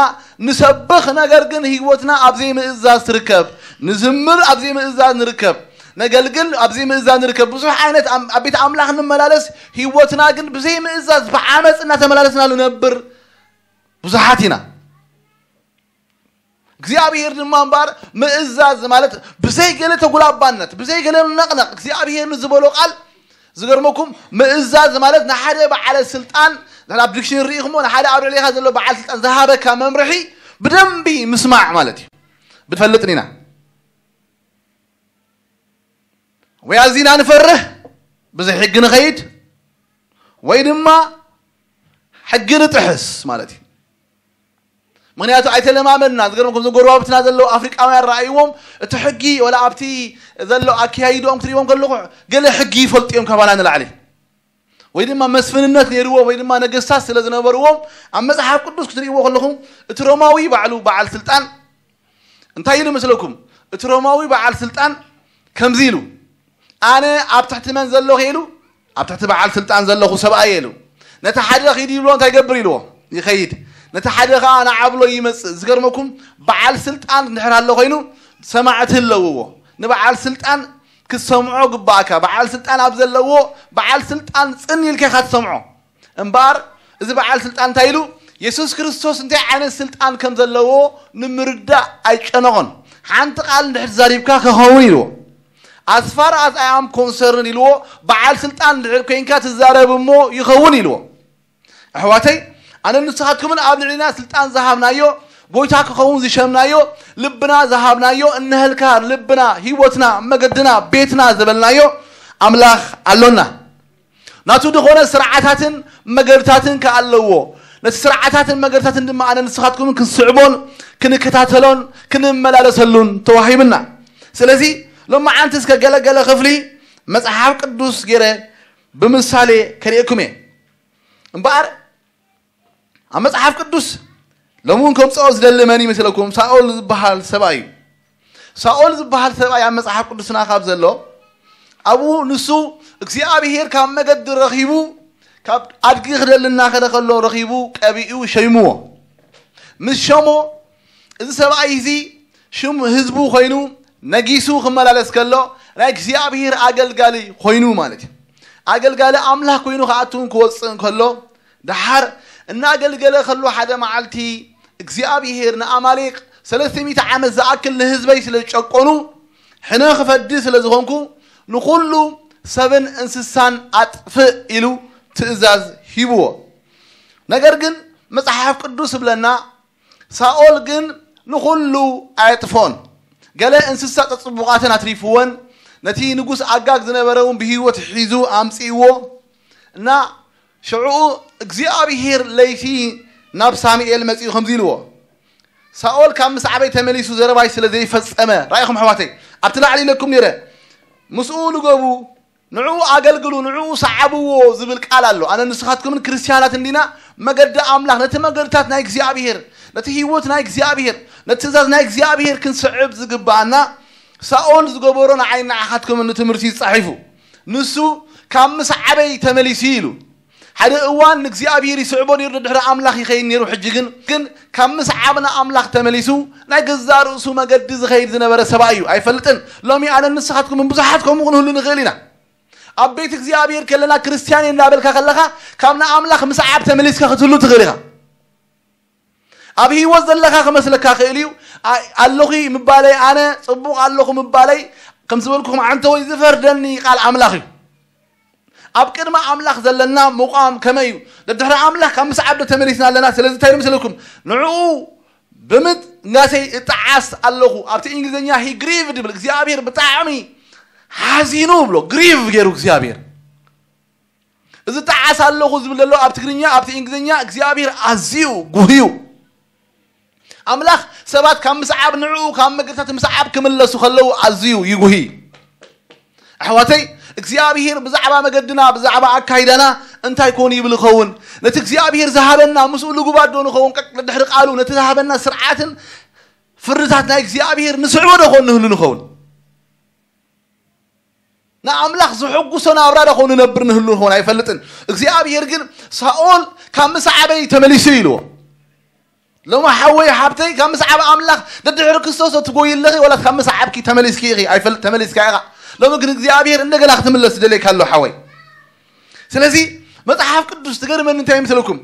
ንሰብኽ ነገር ግን ህይወትና ኣብ ዘይምእዛዝ ትርከብ ንዝምር ኣብ ዘይምእዛዝ ንርከብ ነገልግል ኣብ ዘይምእዛዝ ንርከብ ብዙሕ ዓይነት ኣብ ቤት ኣምላኽ ንመላለስ ህይወትና ግን ብዘይምእዛዝ ብዓመፅ እናተመላለስና ንነብር ብዙሓት ኢና እግዚኣብሔር ድማ እምበኣር ምእዛዝ ማለት ብዘይ ገለ ተጉላባነት፣ ብዘይ ገለ ነቕነቕ እግዚኣብሔር ንዝበሎ ቃል፣ ዝገርመኩም ምእዛዝ ማለት ንሓደ በዓለ ስልጣን፣ ንሕና ኣብ ዲክሽነሪ ርኢኹሞ፣ ንሓደ ኣብ ልዕሌኻ ዘሎ በዓል ስልጣን ዝሃበካ መምርሒ ብደንቢ ምስማዕ ማለት እዩ። ብትፈልጥን ኢና። ወይ ኣዚና ንፈርህ፣ ብዘይ ሕጊ ንኸይድ፣ ወይ ድማ ሕጊ ንጥሕስ ማለት እዩ። ምኽንያቱ ኣይተለማመድና። ዝገርመኩም፣ እዞም ጎረባብትና ዘለዉ ኣፍሪቃውያን ረኣይዎም፣ እቲ ሕጊ ወላ ኣብቲ ዘሎ ኣካያይድኦም ክትሪእዎም ከለኹ፣ ገለ ሕጊ ይፈልጡ እዮም ካባና ንላዕሊ። ወይ ድማ መስፍንነት ነይርዎም፣ ወይ ድማ ነገስታት ስለ ዝነበርዎም፣ ኣብ መጽሓፍ ቅዱስ ክትሪእዎ ከለኹም፣ እቲ ሮማዊ ባዕሉ በዓል ስልጣን እንታይ ኢሉ መስለኩም? እቲ ሮማዊ በዓል ስልጣን ከምዚ ኢሉ፣ ኣነ ኣብ ትሕቲ መን ዘለኹ ኢሉ፣ ኣብ ትሕቲ በዓል ስልጣን ዘለኹ ሰብኣይ ኢሉ። ነቲ ሓደ ኺድ ይብሎ እንታይ ይገብር ኢልዎ? ይኸይድ። ነቲ ሓደ ኸዓ ንዓብሎ ይመጽእ። ዝገርመኩም፣ በዓል ስልጣን እንድሕር ኣሎ ኮይኑ ሰማዕቲ ኣለውዎ። ንበዓል ስልጣን ክትሰምዖ ግባእካ። በዓል ስልጣን ኣብ ዘለዎ፣ በዓል ስልጣን ጽን ኢልካ ኢኻ ትሰምዖ። እምበኣር እዚ በዓል ስልጣን እንታይ ኢሉ? የሱስ ክርስቶስ እንታይ ዓይነት ስልጣን ከም ዘለዎ ንምርዳእ ኣይጨነቖን። ሓንቲ ቃል እንድሕር ተዛሪብካ ክኸውን ኢልዎ። As far as I am concerned ኢልዎ። በዓል ስልጣን እንድሕር ኮይንካ ትዛረብ እሞ ይኸውን ኢልዎ። ኣሕዋተይ፣ ኣነ ንስኻትኩምን ኣብ ልዕሊና ስልጣን ዝሃብናዮ፣ ጎይታ ክኸውን ዝሸምናዮ፣ ልብና ዝሃብናዮ፣ እነሀልካ ልብና፣ ህይወትና፣ መገድና፣ ቤትና ዝበልናዮ ኣምላኽ ኣሎና። ናቱ ዝኾነ ስርዓታትን መገድታትን ከኣ ኣለዎ። ነቲ ስርዓታትን መገድታትን ድማ ኣነ ንስኻትኩምን ክንስዕቦን ክንከታተሎን ክንመላለሰሉን ተዋሂብና። ስለዚ ሎማዓንቲ እስከ ገለገለ ክፍሊ መጽሓፍ ቅዱስ ገይረ ብምሳሌ ከርእየኩም እየ። እምበኣር ኣብ መጽሓፍ ቅዱስ ሎሚ እውን ከምጽኦ ዝደሊ መን ይመስለኩም? ሳኦል ዝበሃል ሰብኣይ እዩ። ሳኦል ዝበሃል ሰብኣይ ኣብ መጽሓፍ ቅዱስና ካብ ዘሎ ኣብኡ ንሱ እግዚኣብሔር ካብ መገዲ ረኺቡ ካብ ኣድጊ ክደሊ እናኸደ ከሎ ረኺቡ ቀቢኡ ሸይምዎ። ምስ ሸሞ እዚ ሰብኣይ እዚ ሽም ህዝቡ ኮይኑ ነጊሱ ክመላለስ ከሎ ናይ እግዚኣብሔር ኣገልጋሊ ኮይኑ ማለት እዩ። ኣገልጋሊ ኣምላኽ ኮይኑ ክኣትውን ክወፅእን ከሎ ደሓር እናገልገለ ከሎ ሓደ መዓልቲ እግዚኣብሔር ንኣማሌቅ ሰለስተ ሚእቲ ዓመት ዝኣክል ንህዝበይ ስለ ዝጨቆኑ ሕነ ክፈዲ ስለ ዝኾንኩ ንኹሉ ሰብን እንስሳን ኣጥፍእ ኢሉ ትእዛዝ ሂብዎ። ነገር ግን መጽሓፍ ቅዱስ ይብለና ሳኦል ግን ንኹሉ ኣየጥፍኦን። ገለ እንስሳ ጸጽቡቓተን ኣትሪፍወን ነቲ ንጉስ ኣጋግ ዝነበረ እውን ብህይወት ሒዙ ኣምጺእዎ እና ሽዑኡ እግዚኣብሔር ለይቲ ናብ ሳሙኤል መጺኡ ከምዚ ኢልዎ፣ ሳኦል ካብ ምስዓበይ ተመሊሱ ዘረባይ ስለ ዘይፈጸመ፣ ራኢኹም ኣሕዋተይ፣ ኣብቲ ላዕሊ ኢለኩም ነይረ፣ ምስኡ ልገቡ፣ ንዕኡ ኣገልግሉ፣ ንዕኡ ሰዓብዎ ዝብል ቃል ኣሎ። ኣነ ንስኻትኩምን ክርስትያናት እንዲና፣ መገዲ ኣምላኽ፣ ነቲ መገድታት ናይ እግዚኣብሔር፣ ነቲ ህይወት ናይ እግዚኣብሔር፣ ነቲ ትእዛዝ ናይ እግዚኣብሔር ክንስዕብ ዝግባኣና ሳኦል ዝገበሮ ንዓይ ንዓኻትኩምን ንትምህርቲ ተጻሒፉ። ንሱ ካብ ምስዓበይ ተመሊሱ ኢሉ። ሓደ እዋን ንእግዚኣብሔር ይስዕቦ ነይሩ፣ ድሕሪ ኣምላኽ ይኸይድ ነይሩ። ሕጂ ግን ግን ካብ ምስዓብ ንኣምላኽ ተመሊሱ ናይ ገዛእ ርእሱ መገዲ ዝኸይድ ዝነበረ ሰብኣይ እዩ። ኣይፈልጥን። ሎሚ ኣነ ንስኻትኩም ብዙሓት ከምኡ ክንህሉ ንኽእል ኢና። ኣብ ቤት እግዚኣብሔር ከለና ክርስትያን እየ እንዳበልካ ከለኻ ካብ ንኣምላኽ ምስዓብ ተመሊስካ ክትህሉ ትኽእል ኢኻ። ኣብ ህይወት ዘለኻ ክመስለካ ክእል እዩ። ኣይ ኣለኹ ምባለይ፣ ኣነ ጽቡቕ ኣለኹ ምባለይ፣ ከም ዝበልኩኹም ዓንተወይ ዝፈርደኒ ቃል ኣምላኽ እዩ። ኣብ ቅድሚ ኣምላኽ ዘለና ምቋም ከመይ እዩ? ደድሕሪ ኣምላኽ ካብ ምስዓብ ዶ ተመሊስና ኣለና? ስለዚ እንታይ ይመስለኩም? ንዕኡ ብምጥንጋሰይ እጠዓስ ኣለኹ። ኣብቲ እንግሊዝኛ he grieved ይብል። እግዚኣብሔር ብጣዕሚ ሓዚኑ ብሎ፣ ግሪቭ ገይሩ እግዚኣብሔር። እዚ ጠዓስ ኣለኹ ዝብል ዘሎ ኣብ ትግርኛ፣ ኣብቲ እንግሊዝኛ እግዚኣብሔር ኣዝዩ ጉህዩ። ኣምላኽ ሰባት ካብ ምስዓብ ንዕኡ ካብ መገድታት ምስዓብ ክምለሱ ከለዉ ኣዝዩ ይጉሂ። ኣሕዋተይ፣ እግዚኣብሔር ብዛዕባ መገድና፣ ብዛዕባ ኣካይዳና እንታይ ኮን ይብል ይኸውን? ነቲ እግዚኣብሔር ዝሃበና ምስኡ ልጉባት ዶ ንኸውን? ቀ-፣ ድሕሪ ቃሉ ነቲ ዝሃበና ስርዓትን ፍርድታት ናይ እግዚኣብሔር ንስዕቦ ዶ ኮን ንህሉ ንኸውን? ንኣምላኽ ዝሕጉሶ ናብራ ዶ ኮን ንነብር ንህሉ ንኸውን? ኣይፈልጥን። እግዚኣብሔር ግን ሳኦል ካብ ምስዓበይ ተመሊሱ ኢልዎ። ሎሚ ሓወይ ሓብተይ ካብ ምስዓብ ኣምላኽ ደድሕሪ ክርስቶስ ዶ ትጎይ ኣለኺ ወላ ካብ ምስዓብኪ ተመሊስኪ ኢኺ? ኣይፈልጥ፣ ተመሊስካ ኢኻ። ሎሚ ግን እግዚኣብሔር እንደገና ክትምለስ ዝደልየካ ኣሎ ሓወይ። ስለዚ መጽሓፍ ቅዱስ ትገርመኒ እንታይ ይመስለኩም?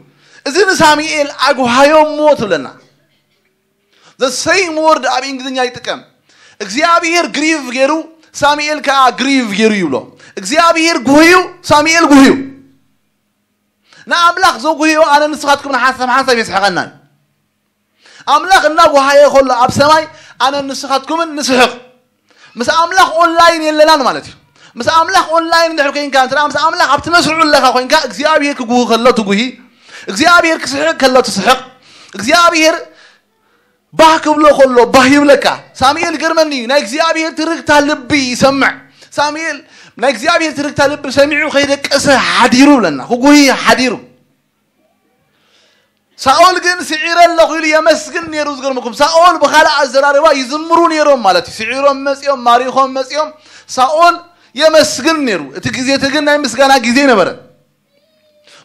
እዚ ንሳሙኤል ኣጉሃዮ እሞ ትብለና። The same word ኣብ እንግሊዝኛ ይጥቀም። እግዚኣብሔር ግሪቭ ገይሩ፣ ሳሙኤል ከዓ ግሪቭ ገይሩ ይብሎ። እግዚኣብሔር ጉህዩ፣ ሳሙኤል ጉህዩ። ንኣምላኽ ዘጉህዮ ኣነ ንስኻትኩም ንሓንሳብ ሓንሳብ የስሕቐናን። ኣምላኽ እናጓሃየ ከሎ ኣብ ሰማይ ኣነ ንስኻትኩምን ንስሕቕ። ምስ ኣምላኽ ኦንላይን የለናን ማለት እዩ። ምስ ኣምላኽ ኦንላይን እንድሕር ኮይንካ፣ እንተ ምስ ኣምላኽ ኣብቲ መስርዑ ኣለኻ ኮይንካ፣ እግዚኣብሔር ክጉህ ከሎ ትጉሂ፣ እግዚኣብሔር ክስሕቕ ከሎ ትስሕቕ፣ እግዚኣብሔር ባህ ክብሎ ከሎ ባህ ይብለካ። ሳሙኤል ይገርመኒ እዩ። ናይ እግዚኣብሔር ትርግታ ልቢ ይሰምዕ። ሳሙኤል ናይ እግዚኣብሔር ትርግታ ልቢ ሰሚዑ ከይደቀሰ ሓዲሩ ብለና። ክጉሂ ሓዲሩ። ሳኦል ግን ስዒረ ኣለኹ ኢሉ የመስግን ነይሩ። ዝገርመኩም ሳኦል ብኻልእ ኣዘራርባ ይዝምሩ ነይሮም ማለት እዩ። ስዒሮም መጺኦም፣ ማሪኾም መጺኦም፣ ሳኦል የመስግን ነይሩ። እቲ ግዜ እቲ ግን ናይ ምስጋና ግዜ ነበረ።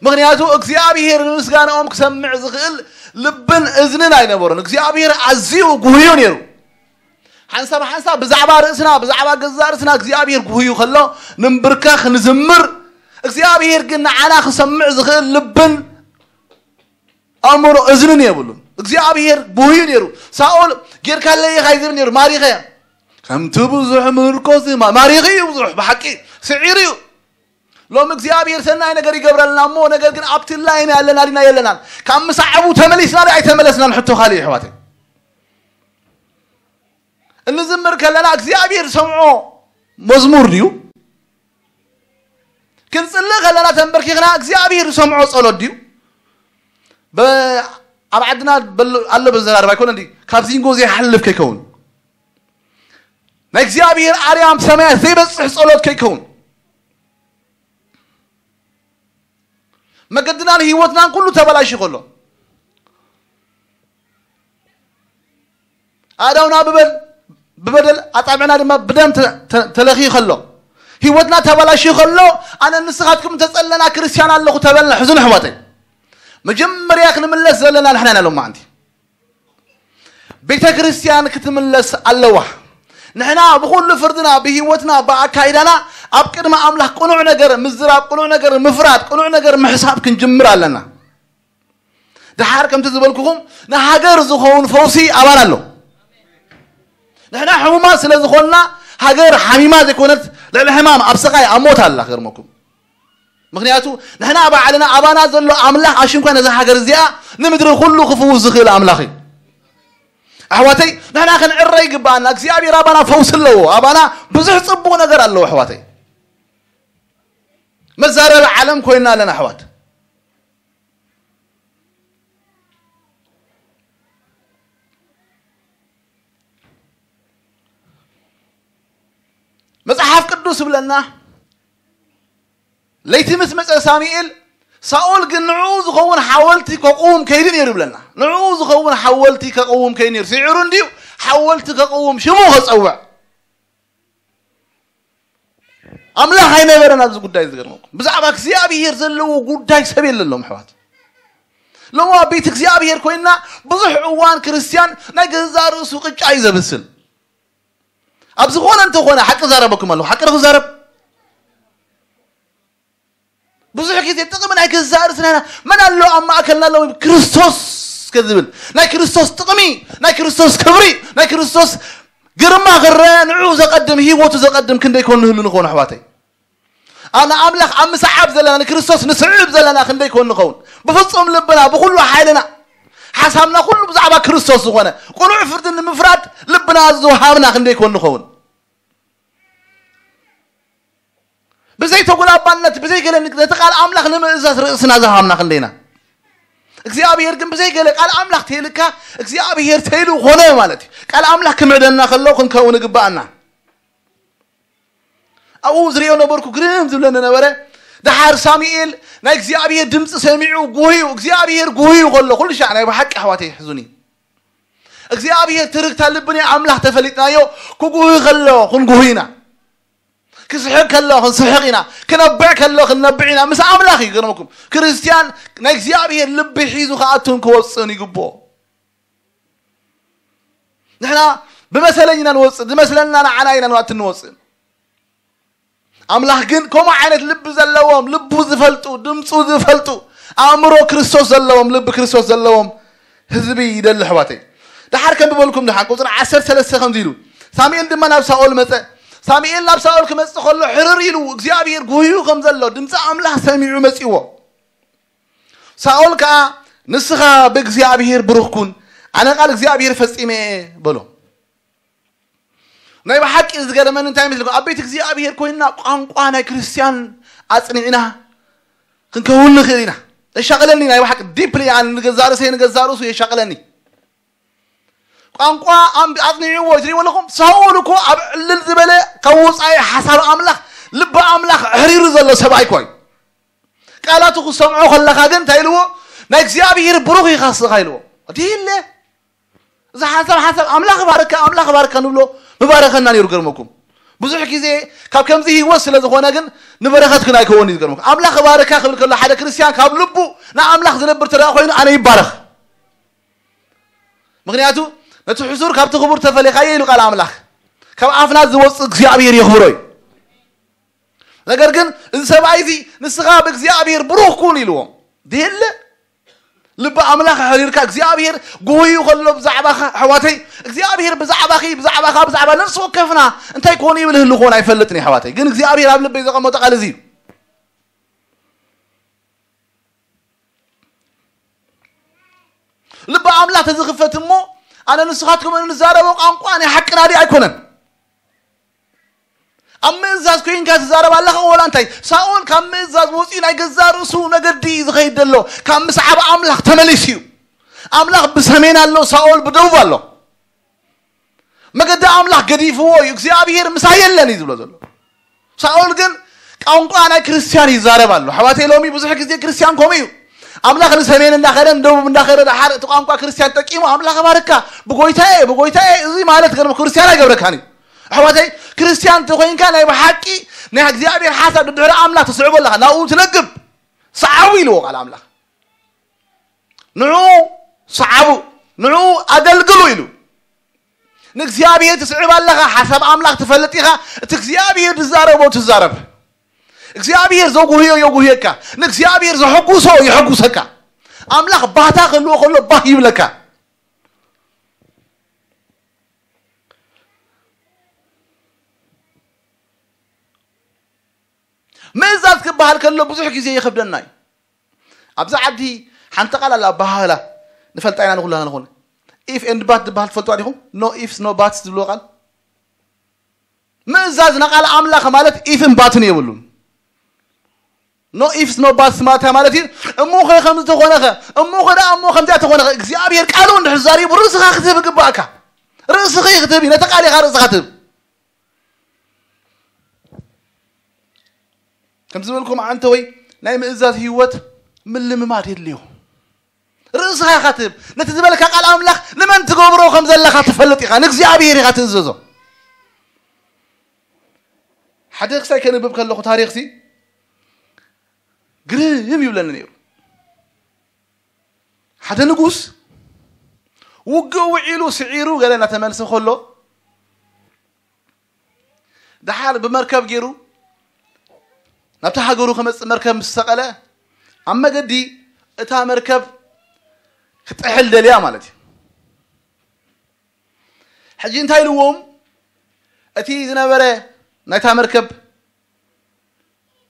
ምኽንያቱ እግዚኣብሔር ንምስጋናኦም ክሰምዕ ዝኽእል ልብን እዝንን ኣይነበሮን። እግዚኣብሔር ኣዝዩ ጉህዩ ነይሩ። ሓንሳብ ሓንሳብ ብዛዕባ ርእስና፣ ብዛዕባ ገዛእ ርእስና እግዚኣብሔር ጉህዩ ከሎ፣ ንንብርከኽ፣ ንዝምር። እግዚኣብሔር ግን ንዓና ክሰምዕ ዝኽእል ልብን ኣእምሮ እዝንን የብሉን። እግዚኣብሔር ጉህዩ ነይሩ። ሳኦል ጌርካለይ ኢኻ እዩ ዝብል ነይሩ። ማሪኸ ከምቲ ብዙሕ ምርኮስ ማ-፣ ማሪኺ እዩ ብዙሕ ብሓቂ ስዒሩ እዩ። ሎም እግዚኣብሔር ሰናይ ነገር ይገብረልና እሞ፣ ነገር ግን ኣብቲ ላይን ኣለና ዲና የለናን? ካብ ምሳዕቡ ተመሊስና ዶ ኣይተመለስናን? ሕቶ ካልእ እዩ ኣሕዋተይ። እንዝምር ከለና እግዚኣብሔር ዝሰምዖ መዝሙር ድዩ? ክንጽልእ ከለና ተንበርኪኽና እግዚኣብሔር ዝሰምዖ ጸሎት ድዩ? በ-፣ ኣብ ዓድና በሎ-፣ ኣሎ በዘራርባ ኣይኮነ እንዲ ካብ ዚንጎ ዘይሓልፍ ከይከውን፣ ናይ እግዚኣብሔር ኣርያም ሰማያት ዘይበጽሕ ጸሎት ከይከውን፣ መገድናን ህይወትናን ኩሉ ተበላሽዩ ከሎ፣ ኣእዳውና ብበል-፣ ብበደል፣ ኣጻብዕና ድማ ብደም ተ-፣ ተ-፣ ተለኽዩ ከሎ፣ ህይወትና ተበላሽዩ ከሎ፣ ኣነ ንስኻትኩም እንተጸለና ክርስትያን ኣለኹ ተበልና። ሕዙን ኣሕዋተይ፣ መጀመርያ ክንምለስ ዘለና ንሕና ኢና ሎማዓንቲ። ቤተ ክርስቲያን ክትምለስ ኣለዋ። ንሕና ብኹሉ ፍርድና፣ ብህይወትና፣ ብኣካይዳና ኣብ ቅድሚ ኣምላኽ ቅኑዕ ነገር ምዝራብ፣ ቅኑዕ ነገር ምፍራድ፣ ቅኑዕ ነገር ምሕሳብ ክንጅምር ኣለና። ደሓር ከምቲ ዝበልኩኹም ንሃገር ዝኸውን ፈውሲ ኣባና ኣሎ። ንሕና ሕሙማት ስለ ዝኾንና ሃገር ሓሚማ ዘይኮነት ልዕሊ ሕማም ኣብ ስቓይ ኣብ ሞት ኣላ ክገርመኩም። ምኽንያቱ ንሕና ባዕልና ኣባና ዘሎ ኣምላኽ ኣሽንኳ ነዛ ሃገር እዚኣ ንምድሪ ኩሉ ክፍውስ ዝኽእል ኣምላኽ እዩ። ኣሕዋተይ ንሕና ክንዕረ ይግባኣና። እግዚኣብሔር ኣባና ፈውሲ ኣለዎ። ኣባና ብዙሕ ጽቡቕ ነገር ኣለዎ ኣሕዋተይ። መዛረቢ ዓለም ኮይና ኣለና ኣሕዋት። መጽሓፍ ቅዱስ ይብለና ለይቲ ምስ መጸ ሳሙኤል ሳኦል ግን ንዕኡ ዝኸውን ሓወልቲ ከቕውም ከይዱ ነይሩ ይብለና። ንዕኡ ዝኸውን ሓወልቲ ከቕውም ከይዱ ነይሩ። ስዒሩ እንድዩ ሓወልቲ ከቕውም ሽሙ ከጸውዕ ኣምላኽ ኣይነበረን ኣብዚ ጉዳይ። ዝገርመኩም ብዛዕባ እግዚኣብሔር ዘለዎ ጉዳይ ሰብ የለሎም ኣሕዋት። ሎማ ቤት እግዚኣብሔር ኮይና ብዙሕ እዋን ክርስትያን ናይ ገዛ ርእሱ ቅጫ እዩ ዘብስል። ኣብ ዝኾነ እንተኾነ ሓቂ ዛረበኩም ኣለኹ። ሓቂ ዶ ክዛረብ? ብዙሕ ግዜ ጥቕሚ ናይ ገዛእ ርእስና ኢና። መን ኣሎ ኣብ ማእከልና ኣሎ? ክርስቶስ ከዝብል ናይ ክርስቶስ ጥቕሚ፣ ናይ ክርስቶስ ክብሪ፣ ናይ ክርስቶስ ግርማ ክረአ ንዕኡ ዘቐድም፣ ህይወቱ ዘቐድም ክንደይ ኮን ንህሉ ንኾን ኣሕዋተይ። ኣብ ንኣምላኽ ኣብ ምስዓብ ዘለና ንክርስቶስ ንስዕብ ዘለና ክንደይ ኮን ንኸውን? ብፍጹም ልብና ብኹሉ ሓይልና ሓሳብና ኩሉ ብዛዕባ ክርስቶስ ዝኾነ ቅኑዕ ፍርዲ ንምፍራድ ልብና ዝወሃብና ክንደይ ኮን ንኸውን? ብዘይ ተጉላባነት ብዘይ ገለ ነቲ ቃል ኣምላኽ ንምእዛዝ ርእስና ዝሃብና ክንደይና? እግዚኣብሔር ግን ብዘይ ገለ ቃል ኣምላኽ ተይልካ እግዚኣብሔር ተይሉ ኾነ ማለት እዩ። ቃል ኣምላኽ ክምዕደና ከሎ ክንከውን ይግባኣና። ኣብኡ ዝሪኦ ነበርኩ ግርም ዝብለኒ ነበረ። ደሓር ሳሙኤል ናይ እግዚኣብሔር ድምፂ ሰሚዑ ጉህዩ፣ እግዚኣብሔር ጉህዩ ከሎ ኩሉ ሻዕ ናይ ብሓቂ ኣሕዋተይ ይሕዙኒ። እግዚኣብሔር ትርግታ ልብኒ ኣምላኽ ተፈሊጥናዮ ክጉህ ከሎ ክንጉህ ኢና። ክስሕቅ ከሎ ክንስሕቅ ኢና። ክነብዕ ከሎ ክንነብዕ ኢና። ምስ ኣምላኽ እዩ። ገርመኩም ክርስትያን ናይ እግዚኣብሔር ልቢ ሒዙ ክኣቱን ክወፅእን ይግብኦ። ንሕና ብመሰለኝ ኢና ንወፅእ፣ ዝመስለና ንዓና ኢና ንኣትን ንወፅእ። ኣምላኽ ግን ከምኡ ዓይነት ልቢ ዘለዎም፣ ልቡ ዝፈልጡ፣ ድምፁ ዝፈልጡ፣ ኣእምሮ ክርስቶስ ዘለዎም፣ ልቢ ክርስቶስ ዘለዎም ህዝቢ ይደሊ ኣሕዋተይ። ድሓር ከም ዝበልኩም ድሓን ቁፅሪ ዓሰርተ ሰለስተ ከምዚ ኢሉ፣ ሳሙኤል ድማ ናብ ሳኦል መፀ። ሳሙኤል ናብ ሳኦል ክመፅእ ከሎ ሕርር ኢሉ እግዚኣብሔር ጉህዩ ከም ዘሎ ድምፂ ኣምላኽ ሰሚዑ መፂዎ። ሳኦል ከዓ ንስኻ ብእግዚኣብሔር ብሩኽ ኩን፣ ኣነ ቃል እግዚኣብሔር ፈፂመ እየ በሎ። ናይ ብሓቂ ዝገረመኒ እንታይ ምስልኩም? ኣብ ቤት እግዚኣብሔር ኮይንና ቋንቋ ናይ ክርስትያን ኣጽኒዕና ክንከውን ንኽእል ኢና። የሻቕለኒ፣ ናይ ብሓቂ ዲፕሊ ንገዛእ ርእሰይ ንገዛእ ርእሱ የሻቕለኒ። ቋንቋ ኣጽኒዕዎ ትሪእዎ ኣለኹም። ሳውል እኮ ኣብ ዕልል ዝበለ ካብ ወፃኢ ሓሳብ ኣምላኽ ልቢ ኣምላኽ ኣሕሪሩ ዘሎ ሰብኣይ እኮ እዩ። ቃላቱ ክሰምዖ ከለኻ ግን እንታይ ኢልዎ? ናይ እግዚኣብሔር ብሩኽ ኢኻ ስኻ ኢልዎ። ዲለ እዚ ሓንሳብ ሓንሳብ ኣምላኽ ባርካ ኣምላኽ ባርካ ንብሎ ምባረኸና ነይሩ። ገርመኩም ብዙሕ ግዜ ካብ ከምዚ ህይወት ስለ ዝኾነ ግን ንበረኸት ግን ኣይከውን እዩ። ገርመኩም ኣምላኽ ባርካ ክብል ከሎ ሓደ ክርስቲያን ካብ ልቡ ንኣምላኽ ዝነብር ተደኣ ኮይኑ ኣነ ይባረኽ። ምክንያቱ ነቲ ሕሱር ካብቲ ክቡር ተፈሊኻዮ ኢሉ ቃል ኣምላኽ ካብ ኣፍና ዝወፅእ እግዚኣብሔር የኽብሮ እዩ። ነገር ግን እዚ ሰብኣይ እዚ ንስኻ ብእግዚኣብሔር ብሩኽ ኩን ኢልዎም ድህለ ልቢ ኣምላኽ ኣሕሪርካ እግዚኣብሔር ጎህዩ ከሎ ብዛዕባኻ ኣሕዋተይ እግዚኣብሔር ብዛዕባኺ ብዛዕባኻ ብዛዕባ ነፍሲ ወከፍና እንታይ ኮኑ ይብል ህልዎ ኣይፈልጥን ኣሕዋተይ። ግን እግዚኣብሔር ኣብ ልበይ ዘቐመጦ ቃል እዚ እዩ። ልቢ ኣምላኽ ተዝኽፈት እሞ ኣነ ንስኻትኩም እንዛረቦ ቋንቋ ናይ ሓቅና ድዩ ኣይኮነን? ኣብ ምእዛዝ ኮይንካ ትዛረብ ኣለኻ ወላ እንታይ? ሳኦል ካብ ምእዛዝ ወፂኡ ናይ ገዛ ርእሱ መገዲ እዩ ዝኸይድ ዘሎ። ካብ ምስዓብ ኣምላኽ ተመሊሱ እዩ። ኣምላኽ ብሰሜን ኣሎ፣ ሳኦል ብደቡብ ኣሎ። መገዲ ኣምላኽ ገዲፍዎ እዩ። እግዚኣብሔር ምሳይ የለን እዩ ዝብሎ ዘሎ። ሳኦል ግን ቋንቋ ናይ ክርስቲያን ይዛረብ ኣሎ። ኣሕዋተይ ሎሚ ብዙሕ ግዜ ክርስቲያን ከምኡ እዩ። ኣምላኽ ንሰሜን እንዳኸደ ንደቡብ እንዳኸደ ደሓር እቲ ቋንቋ ክርስቲያን ጠቂሙ ኣምላኽ ባርካ ብጎይታዬ ብጎይታዬ እዚ ማለት ገርም ክርስቲያን ኣይገብረካን እዩ። ኣሕዋተይ ክርስቲያን እንተኮይንካ ናይ ብሓቂ ናይ እግዚኣብሔር ሓሳብ ድድሕሪ ኣምላኽ ትስዕቦ ኣለኻ ናብኡ ትለግብ። ሰዓቡ ኢልዎ ቃል ኣምላኽ። ንዑ ሰዓቡ ንዑ ኣገልግሉ ኢሉ። ንእግዚኣብሔር ትስዕብ ኣለኻ ሓሳብ ኣምላኽ ትፈልጥ ኢኻ። እቲ እግዚኣብሔር ዝዛረቦ ትዛረብ። እግዚኣብሔር ዘጉህዮ የጉህየካ። ንእግዚኣብሔር ዘሐጉሶ የሐጉሰካ። ኣምላኽ ባህታ ክህልዎ ከሎ ባህ ይብለካ። ምእዛዝ ክበሃል ከሎ ብዙሕ ግዜ ይኸብደና እዩ። ኣብዚ ዓዲ ሓንቲ ቃል ኣላ ኣባሃህላ ንፈልጣ ኢና ንኩላና ንኹን። ኢፍ ኤንድ ባት ዝበሃል ትፈልጡ ዲኹም? ኖ ኢፍስ ኖ ባትስ ዝብልዎ ቃል ምእዛዝ ንቃል ኣምላኽ ማለት ኢፍን ባትን የብሉን። ኖ ኢፍስ ኖ ባትስ ማለት ማለት እዩ። እሞ ኸ ከም ዝተኾነ ኸ እሞ ኸ ደኣ እሞ ከምዚኣ ተኾነ ኸ እግዚኣብሔር ቃሉ እንድሕር ዛሪቡ ርእስኻ ክትህብ ግባእካ። ርእስኺ ክትህብ እዩ ነቲ ቃል ኢኻ ርእስኻ ትህብ። ከም ዝበልኩም ዓንተ ወይ ናይ ምእዛዝ ህይወት ምልምማድ የድልዮ። ርእስኻ ኢኻ ትህብ። ነቲ ዝበልካ ቃል ኣምላኽ ንመን ትገብሮ ከም ዘለኻ ትፈልጥ ኢኻ። ንእግዚኣብሔር ኢኻ ትእዘዞ። ሓደ ክሳይ ከንብብ ከለኹ ታሪኽሲ ግርም ይብለኒ ነይሩ። ሓደ ንጉስ ውግእ ውዒሉ ስዒሩ ገለ እናተመልሰ ከሎ ደሓር ብመርከብ ገይሩ ናብታ ሃገሩ ክመፅእ መርከብ ምስ ሰቐለ ኣብ መገዲ እታ መርከብ ክጥሕል ደልያ ማለት እዩ። ሕጂ እንታይ ኢልዎም? እቲ ዝነበረ ናይታ መርከብ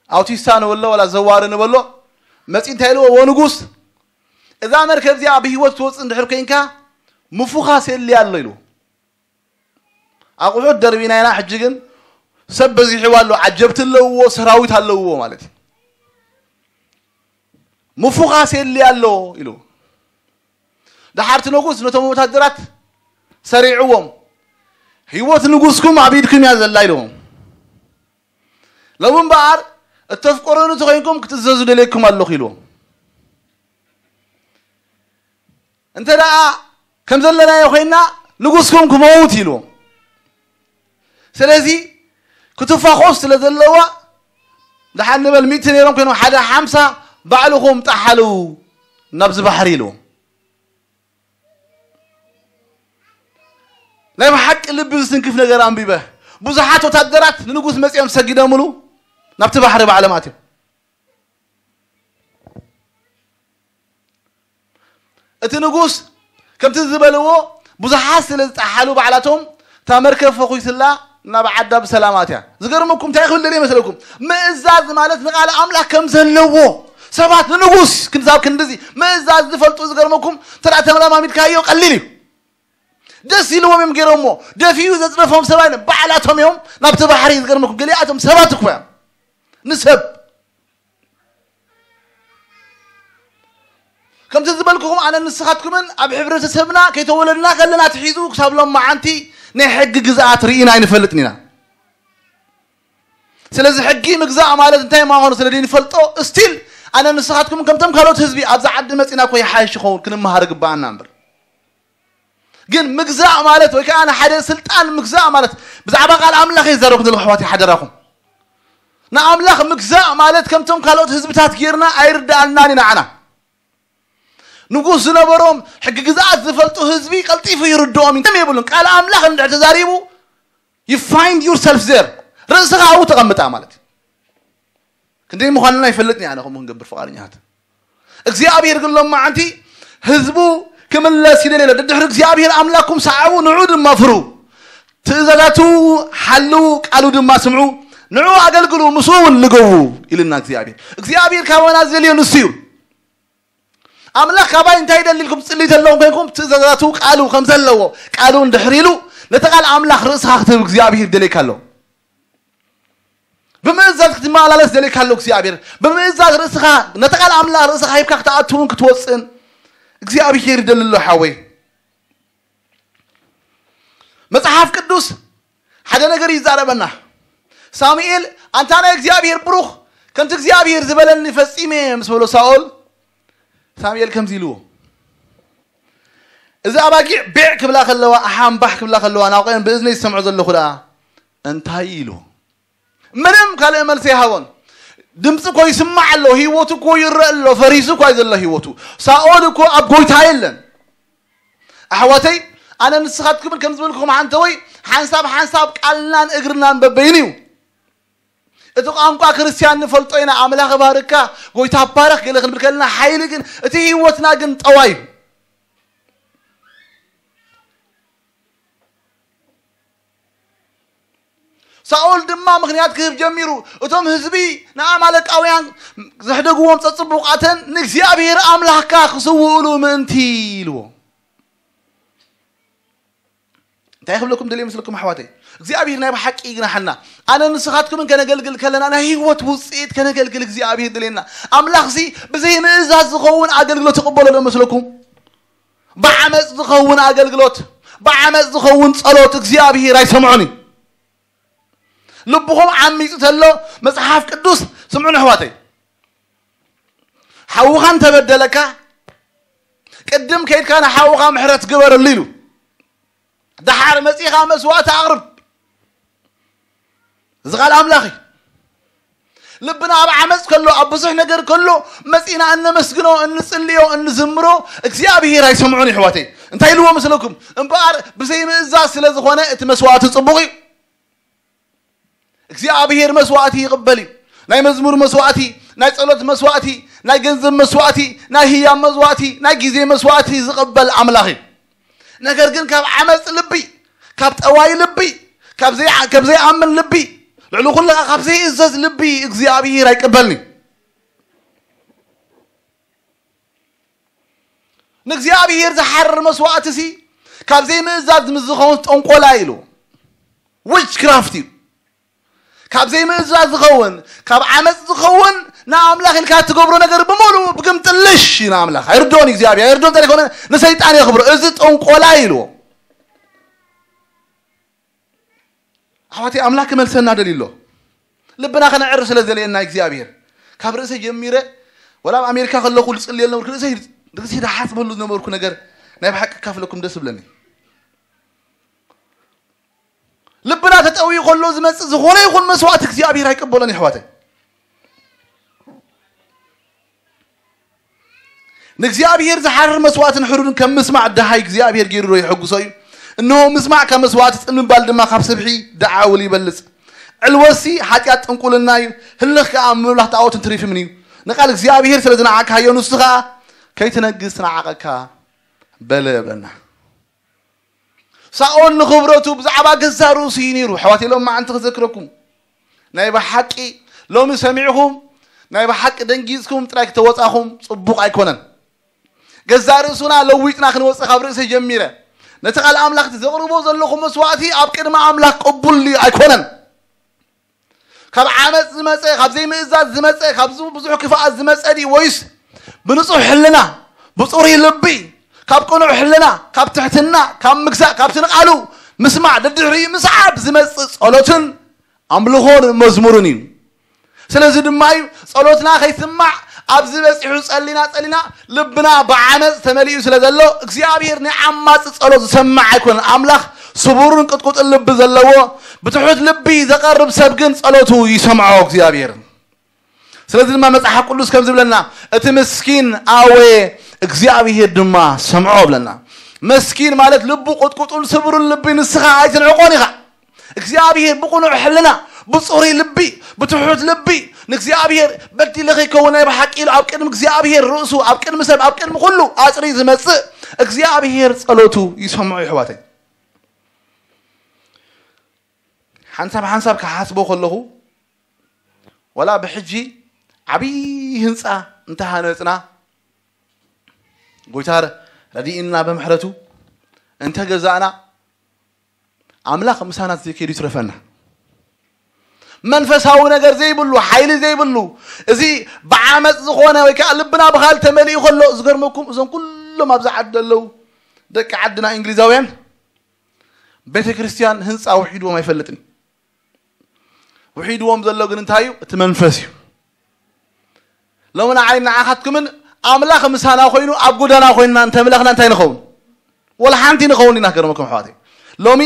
ኣውቲስታ ንበሎ ዋላ ዘዋሪ ንበሎ መፂ እንታይ ኢልዎ? ወ ንጉስ እዛ መርከብ እዚኣ ብህይወት ትወፅእ እንድሕር ኮይንካ ምፉኻስ የድልያ ኣሎ ኢልዎ። ኣቑሑት ደርቢና ኢና ሕጂ ግን ሰብ በዚሕዋ ኣሎ፣ ዓጀብቲ ኣለውዎ፣ ሰራዊት ኣለውዎ ማለት እዩ። ምፉኻስ የድልያ ኣሎ ኢልዎ። ደሓርቲ ንጉስ ነቶም ወታደራት ሰሪዕዎም ህይወት ንጉስኩም ኣብ ኢድኩም እያ ዘላ ኢልዎም። ሎም እምበኣር እተፍቅሩኒ ተኮይንኩም ክትእዘዙ ደልየኩም ኣለኹ ኢልዎም። እንተ ደኣ ከም ዘለናዮ ኮይና ንጉስኩም ክመውት ኢልዎም። ስለዚ ክትፋኾስ ስለ ዘለዋ ደሓን ንበል ሚእቲ ነይሮም ኮይኖም ሓደ ሓምሳ ባዕልኹም ጠሓሉ ናብዚ ባሕሪ ኢልዎም። ናይ ብሓቂ ልቢ ዝትንክፍ ነገር ኣንቢበ። ብዙሓት ወታደራት ንንጉስ መፂኦም ሰጊደምሉ ናብቲ ባሕሪ ባዕሎም ኣትዮም። እቲ ንጉስ ከምቲ ዝበልዎ ብዙሓት ስለ ዝጠሓሉ ባዕላቶም እታ መርከብ ፈኹስላ ናብ ዓዳ ብሰላም ኣትያ። ዝገርመኩም እንታይ ክብል ደልየ መስለኩም? ምእዛዝ ማለት ንቓል ኣምላኽ ከም ዘለዎ ሰባት ንንጉስ ክንሳብ ክንድዚ ምእዛዝ ዝፈልጡ ዝገርመኩም እንተ ተለማሚድካዮ ቀሊል እዩ። ደስ ኢልዎም እዮም ገይሮሞ። ደፊኡ ዘጽረፎም ሰብ ኣይነ ባዕላቶም እዮም ናብቲ ባሕሪ ዝገርመኩም ገሊኣቶም ሰባት እኮ እዮም ንሰብ ከምቲ ዝበልኩኹም ኣነ ንስኻትኩምን ኣብ ሕብረተሰብና ከይተወለድና ከለና ትሒዙ ክሳብ ሎም መዓንቲ ናይ ሕጊ ግዝኣት ርኢና ኣይንፈልጥን ኢና። ስለዚ ሕጊ ምግዛእ ማለት እንታይ ምዃኑ ስለ ንፈልጦ ስቲል ኣነ ንስኻትኩም ከምቶም ካልኦት ህዝቢ ኣብዚ ዓዲ መፂና እኮ ይሓይሽ ይኸውን ክንመሃር ግባኣና እምበር ግን ምግዛእ ማለት ወይ ከዓ ንሓደ ስልጣን ምግዛእ ማለት ብዛዕባ ቃል ኣምላኽ ይዛረብ ዘለኹ ኣሕዋት ሓደራኹም ንኣምላኽ ምግዛእ ማለት ከምቶም ካልኦት ህዝብታት ጌርና ኣይርዳኣልናን ኢና ንዓና ንጉስ ዝነበሮም ሕጊ ግዝኣት ዝፈልጡ ህዝቢ ቀልጢፉ ይርድኦም እዩ የብሉን ቃል ኣምላኽ እንድሕር ተዛሪቡ you find yourself there ርእስኻ ኣብኡ ተቐምጣ ማለት እዩ ክንደይ ምዃንና ይፈልጥኒ ኣነ ከምኡ ክንገብር ፍቓደኛታት እግዚኣብሔር ግን ሎም መዓንቲ ህዝቡ ክምለስ ይደል የለ ድድሕሪ እግዚኣብሔር ኣምላኩም ሰዓቡ ንዑ ድማ ፍሩ ትእዛዛቱ ሓልው ቃሉ ድማ ስምዑ ንዑ ኣገልግሉ ምስኡ እውን ልገቡ ኢልና እግዚኣብሔር እግዚኣብሔር ካባና ዝደልዮ ንሱ እዩ ኣምላኽ ካባይ እንታይ ይደሊ ኢልኩም ትጽልዩ ተለኹም ኮይንኩም ትእዛዛቱ ቃሉ ከም ዘለዎ ቃሉ እንድሕር ኢሉ ነቲ ቃል ኣምላኽ ርእስኻ ክትህብ እግዚኣብሔር ይደልየካ ኣሎ ብምእዛዝ ክትመላለስ ደልየካ ኣሎ እግዚኣብሔር ብምእዛዝ ርእስኻ ነቲ ቃል ኣምላኽ ርእስኻ ሂብካ ክትኣትውን ክትወፅእን እግዚኣብሔር ይደሊ ኣሎ ሓወይ መጽሓፍ ቅዱስ ሓደ ነገር ይዛረበና ሳሙኤል ኣንታ ናይ እግዚኣብሔር ብሩኽ ከምቲ እግዚኣብሔር ዝበለኒ ፈጺመ ምስ በሎ ሳኦል ሳሙኤል ከምዚ ኢልዎ እዚ ኣባጊዕ ቤዕ ክብላ ከለዋ ኣሓምባሕ ክብላ ከለዋ ናውቀን ብእዝነይ ዝሰምዖ ዘለኹ ደኣ እንታይ ኢሉ ምንም ካልእ መልሲ ይሃቦን ድምፂ እኮ ይስማዕ ኣሎ ህይወቱ እኮ ይረአ ኣሎ ፈሪሱ እኳ ዘሎ ህይወቱ ሳኦል እኮ ኣብ ጎይታ የለን ኣሕዋተይ ኣነ ንስኻትኩምን ከም ዝበልኩም ሓንተወይ ሓንሳብ ሓንሳብ ቃልናን እግርናን በበይን እዩ እቲ ቋንቋ ክርስትያን ንፈልጦ ኢና ኣምላኽ ባርካ ጎይታ ባረኽ ገለ ክንብል ከለና ሓይሊ ግን እቲ ህይወትና ግን ጠዋይ ሳኦል ድማ ምኽንያት ክህብ ጀሚሩ እቶም ህዝቢ ንኣማለቃውያን ዘሕደግዎም ጸጽቡቓተን ንእግዚኣብሔር ኣምላኽካ ክስውእሉ ምእንቲ ኢልዎ እንታይ ክብለኩም ደልየ ምስልኩም ኣሕዋተይ እግዚኣብሔር ናይ ብሓቂ ይግናሓና ኣነ ንስኻትኩምን ከነገልግል ከለና ናይ ህይወት ውፅኢት ከነገልግል እግዚኣብሔር ደልየና ኣምላኽሲ ብዘይ ምእዛዝ ዝኸውን ኣገልግሎት ይቕበሎ ዶ መስለኩም ብዓመፅ ዝኸውን ኣገልግሎት ብዓመፅ ዝኸውን ጸሎት እግዚኣብሔር ኣይሰምዖን እዩ ልብኹም ዓሚፁ ተሎ መፅሓፍ ቅዱስ ስምዑን ኣሕዋተይ ሓውኻ እንተበደለካ ቅድም ከይድካ ንሓውኻ ምሕረት ግበረሉ ኢሉ ደሓር መፂኻ መስዋእቲ ኣቕርብ እዚ ቃል ኣምላኽ እዩ ልብና ኣብ ዓመፅ ከሎ ኣብ ብዙሕ ነገር ከሎ መፂና እነመስግኖ እንፅልዮ እንዝምሮ እግዚኣብሄር ኣይሰምዖን ይሕዋተይ እንታይ ኢልዎ ምስለኩም እምበኣር ብዘይ ምእዛዝ ስለ ዝኾነ እቲ መስዋእቲ ፅቡቕ እዩ እግዚኣብሄር መስዋእቲ ይቕበል እዩ ናይ መዝሙር መስዋእቲ ናይ ጸሎት መስዋእቲ ናይ ገንዘብ መስዋእቲ ናይ ህያብ መስዋእቲ ናይ ግዜ መስዋእቲ ዝቕበል ኣምላኽ እዩ ነገር ግን ካብ ዓመፅ ልቢ ካብ ጠዋይ ልቢ ካብ ዘይኣምን ልቢ ልዕሊ ኩሉ ካብ ዘይእዘዝ ልቢ እግዚኣብሄር ኣይቅበልን እዩ ንእግዚኣብሔር ዝሓርር መስዋእትሲ ካብ ዘይምእዛዝ ምስ ዝኸውን ጠንቆላ ኢሉ ዊች ክራፍት እዩ ካብ ዘይምእዛዝ ዝኸውን ካብ ዓመፅ ዝኸውን ንኣምላኽ ኢልካ ትገብሮ ነገር ብምሉእ ብግምጥልሽ እዩ ንኣምላኽ ኣይርድኦን እግዚኣብሔር ኣይርድኦን ዘይኮነ ንሰይጣን የኽብሮ እዚ ጠንቆላ ኢልዎ ኣሕዋተይ ኣምላኽ ክመልሰና ደልዩ ኣሎ ልብና ከነዕር ስለ ዘልየና እግዚኣብሔር ካብ ርእሰይ ጀሚረ ወላ ኣብ ኣሜሪካ ከለኹ ዝፅልየ ዝነበርኩ ርእሰይ ርእሰይ ዝሓስበሉ ዝነበርኩ ነገር ናይ ብሓቂ ካፍለኩም ደስ ብለኒ ልብና ተጠውዩ ከሎ ዝመፅእ ዝኾነ ይኹን መስዋእቲ እግዚኣብሔር ኣይቀበሎን ይሕዋተይ ንእግዚኣብሔር ዝሓርር መስዋእትን ሕሩድን ከም ምስማዕ ደሃይ እግዚኣብሔር ገይሩ ዶ ይሕጉሶ እዩ? እንሆ ምስማዕ ካብ መስዋእቲ፣ ጽን ምባል ድማ ካብ ስብሒ ደዓውል ይበልጽ። ዕልወትሲ ሓጢኣት ጥንቁልና እዩ፣ ህልኽ ከኣ ምምላኽ ጣዖትን ትሪፊምን እዩ። ንቓል እግዚኣብሔር ስለ ዝነዓቅካዮ ንሱ ኸኣ ከይትነግስ ነዓቐካ በለ በለና። ሳኦል ንኽብረቱ ብዛዕባ ገዛ ርእሱ እዩ ነይሩ። ኣሕዋት፣ ሎማዓንቲ ክዘክረኩም፣ ናይ ብሓቂ ሎሚ ሰሚዕኹም ናይ ብሓቂ ደንጊጽኩም ጥራይ ክተወጻኹም ጽቡቕ ኣይኮነን። ገዛ ርእሱና ለዊጥና ክንወጽእ ካብ ርእሰይ ጀሚረ ነቲ ቃል ኣምላኽ ዘቕርቦ ዘለኹ መስዋእቲ ኣብ ቅድሚ ኣምላኽ ቅቡል ድዩ ኣይኮነን? ካብ ዓመጽ ዝመጸ፣ ካብ ዘይምእዛዝ ዝመጸ፣ ካብ ዝ-፣ ብዙሕ ክፍኣት ዝመጸ ድዩ ወይስ ብንጹህ ሕልና፣ ብጽሩይ ልቢ፣ ካብ ቅኑዕ ሕልና፣ ካብ ትሕትና፣ ካብ ምግዛእ፣ ካብቲ ንቓሉ ምስማዕ፣ ደድሕሪኡ ምስዓብ ዝመጽእ ጸሎትን ኣምልኾን መዝሙርን እዩ። ስለዚ ድማ እዩ ጸሎትና ከይስማዕ ኣብዚ በጺሑ ጸሊና ጸሊና ልብና ብዓመጽ ተመሊኡ ስለ ዘሎ እግዚኣብሔር ናይ ዓማጺ ጸሎት ዝሰምዕ ኣይኮነን። ኣምላኽ ስቡርን ቅጥቁጥን ልቢ ዘለዎ ብትሑት ልቢ ዘቐርብ ሰብ ግን ጸሎቱ ይሰምዖ እግዚኣብሔር። ስለዚ ድማ መጽሓፍ ቅዱስ ከም ዝብለና እቲ ምስኪን ኣወየ እግዚኣብሔር ድማ ሰምዖ ብለና። መስኪን ማለት ልቡ ቅጥቁጡን ስብሩን ልቢ ንስኻ ኣይትንዕቆን ኢኻ። እግዚኣብሔር ብቕኑዕ ሕልና፣ ብጽሩይ ልቢ፣ ብትሑት ልቢ ንእግዚኣብሔር በዲለ ከይከውን ናይ ብሓቂ ኢሉ ኣብ ቅድሚ እግዚኣብሔር ርእሱ፣ ኣብ ቅድሚ ሰብ፣ ኣብ ቅድሚ ኩሉ ኣጽሪ ዝመጽእ እግዚኣብሔር ጸሎቱ ይሰምዖ። ይሕዋተይ፣ ሓንሳብ ሓንሳብ ክሓስቦ ከለኹ ወላ ብሕጂ ዓብዪ ህንፃ እንተሃነፅና ጎይታ ረዲእና ብምሕረቱ እንተገዛእና ኣምላኽ ምሳና ዘይከይዱ ይትረፈና። መንፈሳዊ ነገር ዘይብሉ፣ ሓይሊ ዘይብሉ፣ እዚ ብዓመፅ ዝኾነ ወይ ከዓ ልብና ብኻል ተመሊኡ ከሎ፣ ዝገርመኩም እዞም ኩሎም ኣብዚ ዓዲ ዘለዉ ደቂ ዓድና እንግሊዛውያን ቤተ ክርስቲያን ህንፃ ውሒድዎም ኣይፈልጥን። ውሒድዎም ዘሎ ግን እንታይ እዩ? እቲ መንፈስ እዩ። ሎሚ ንዓይ ንዓኻትኩምን ኣምላኽ ምሳና ኮይኑ ኣብ ጎዳና ኮይንና እንተምለኽና እንታይ ንኸውን? ወላ ሓንቲ ንኸውን ኢና። ገርመኩም ኣሕዋተይ፣ ሎሚ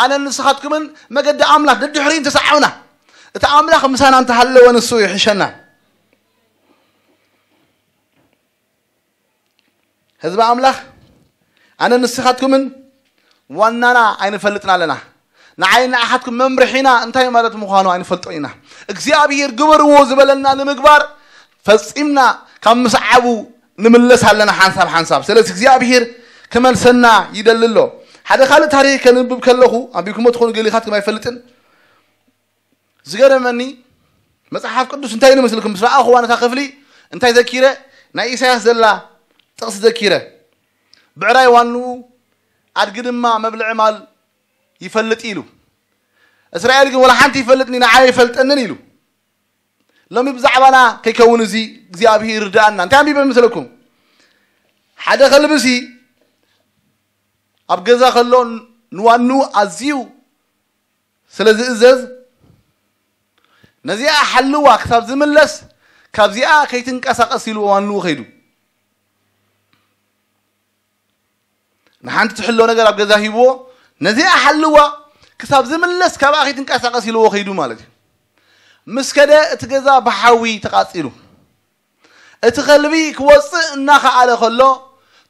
ኣነን ንስኻትኩምን መገዲ ኣምላኽ ደድሕሪኡ እንተሰዓብና፣ እቲ ኣምላኽ ምሳና እንተሃለወ ንሱ ይሕሸና። ህዝቢ ኣምላኽ፣ ኣነ ንስኻትኩምን ዋናና ኣይንፈልጥን ኣለና። ንዓይ ንዓኻትኩም መምርሒና እንታይ ማለት ምዃኑ ኣይንፈልጦ ኢና። እግዚኣብሔር ግበርዎ ዝበለና ንምግባር ፈጺምና ካብ ምስዓቡ ንምለስ ኣለና ሓንሳብ ሓንሳብ። ስለዚ እግዚኣብሔር ክመልሰና ይደሊ ኣሎ። ሓደ ካልእ ታሪኽ ከንብብ ከለኹ፣ ኣንቢብኩሞ ትኾኑ ገሊኻትኩም ኣይፈልጥን። ዝገረመኒ መጽሓፍ ቅዱስ እንታይ ንመስልኩም? ምስ ረኣኹዋ ነታ ክፍሊ እንታይ ዘኪረ? ናይ ኢሳያስ ዘላ ጥቕሲ ዘኪረ። ብዕራይ ዋንኡ፣ ኣድጊ ድማ መብልዒ ማል ይፈልጥ ኢሉ። እስራኤል ግን ወላ ሓንቲ ይፈልጥኒ፣ ንዓይ ኣይፈልጠንን ኢሉ። ሎሚ ብዛዕባና ከይከውን እዚ እግዚኣብሔር ይርድኣና። እንታይ ኣንቢበ መስለኩም? ሓደ ከልብሲ ኣብ ገዛ ከሎ ንዋንኡ ኣዝዩ ስለ ዝእዘዝ፣ ነዚኣ ሓልዋ ክሳብ ዝምለስ ካብዚኣ ከይትንቀሳቐስ ኢሉ ዋንኡ ከይዱ። ንሓንቲ ትሕሎ ነገር ኣብ ገዛ ሂብዎ፣ ነዚኣ ሓልዋ ክሳብ ዝምለስ ካብኣ ከይትንቀሳቐስ ኢልዎ ከይዱ ማለት እዩ። ምስ ከደ እቲ ገዛ ብሓዊ ተቓጺሉ። እቲ ከልቢ ክወጽእ እናኸኣለ ከሎ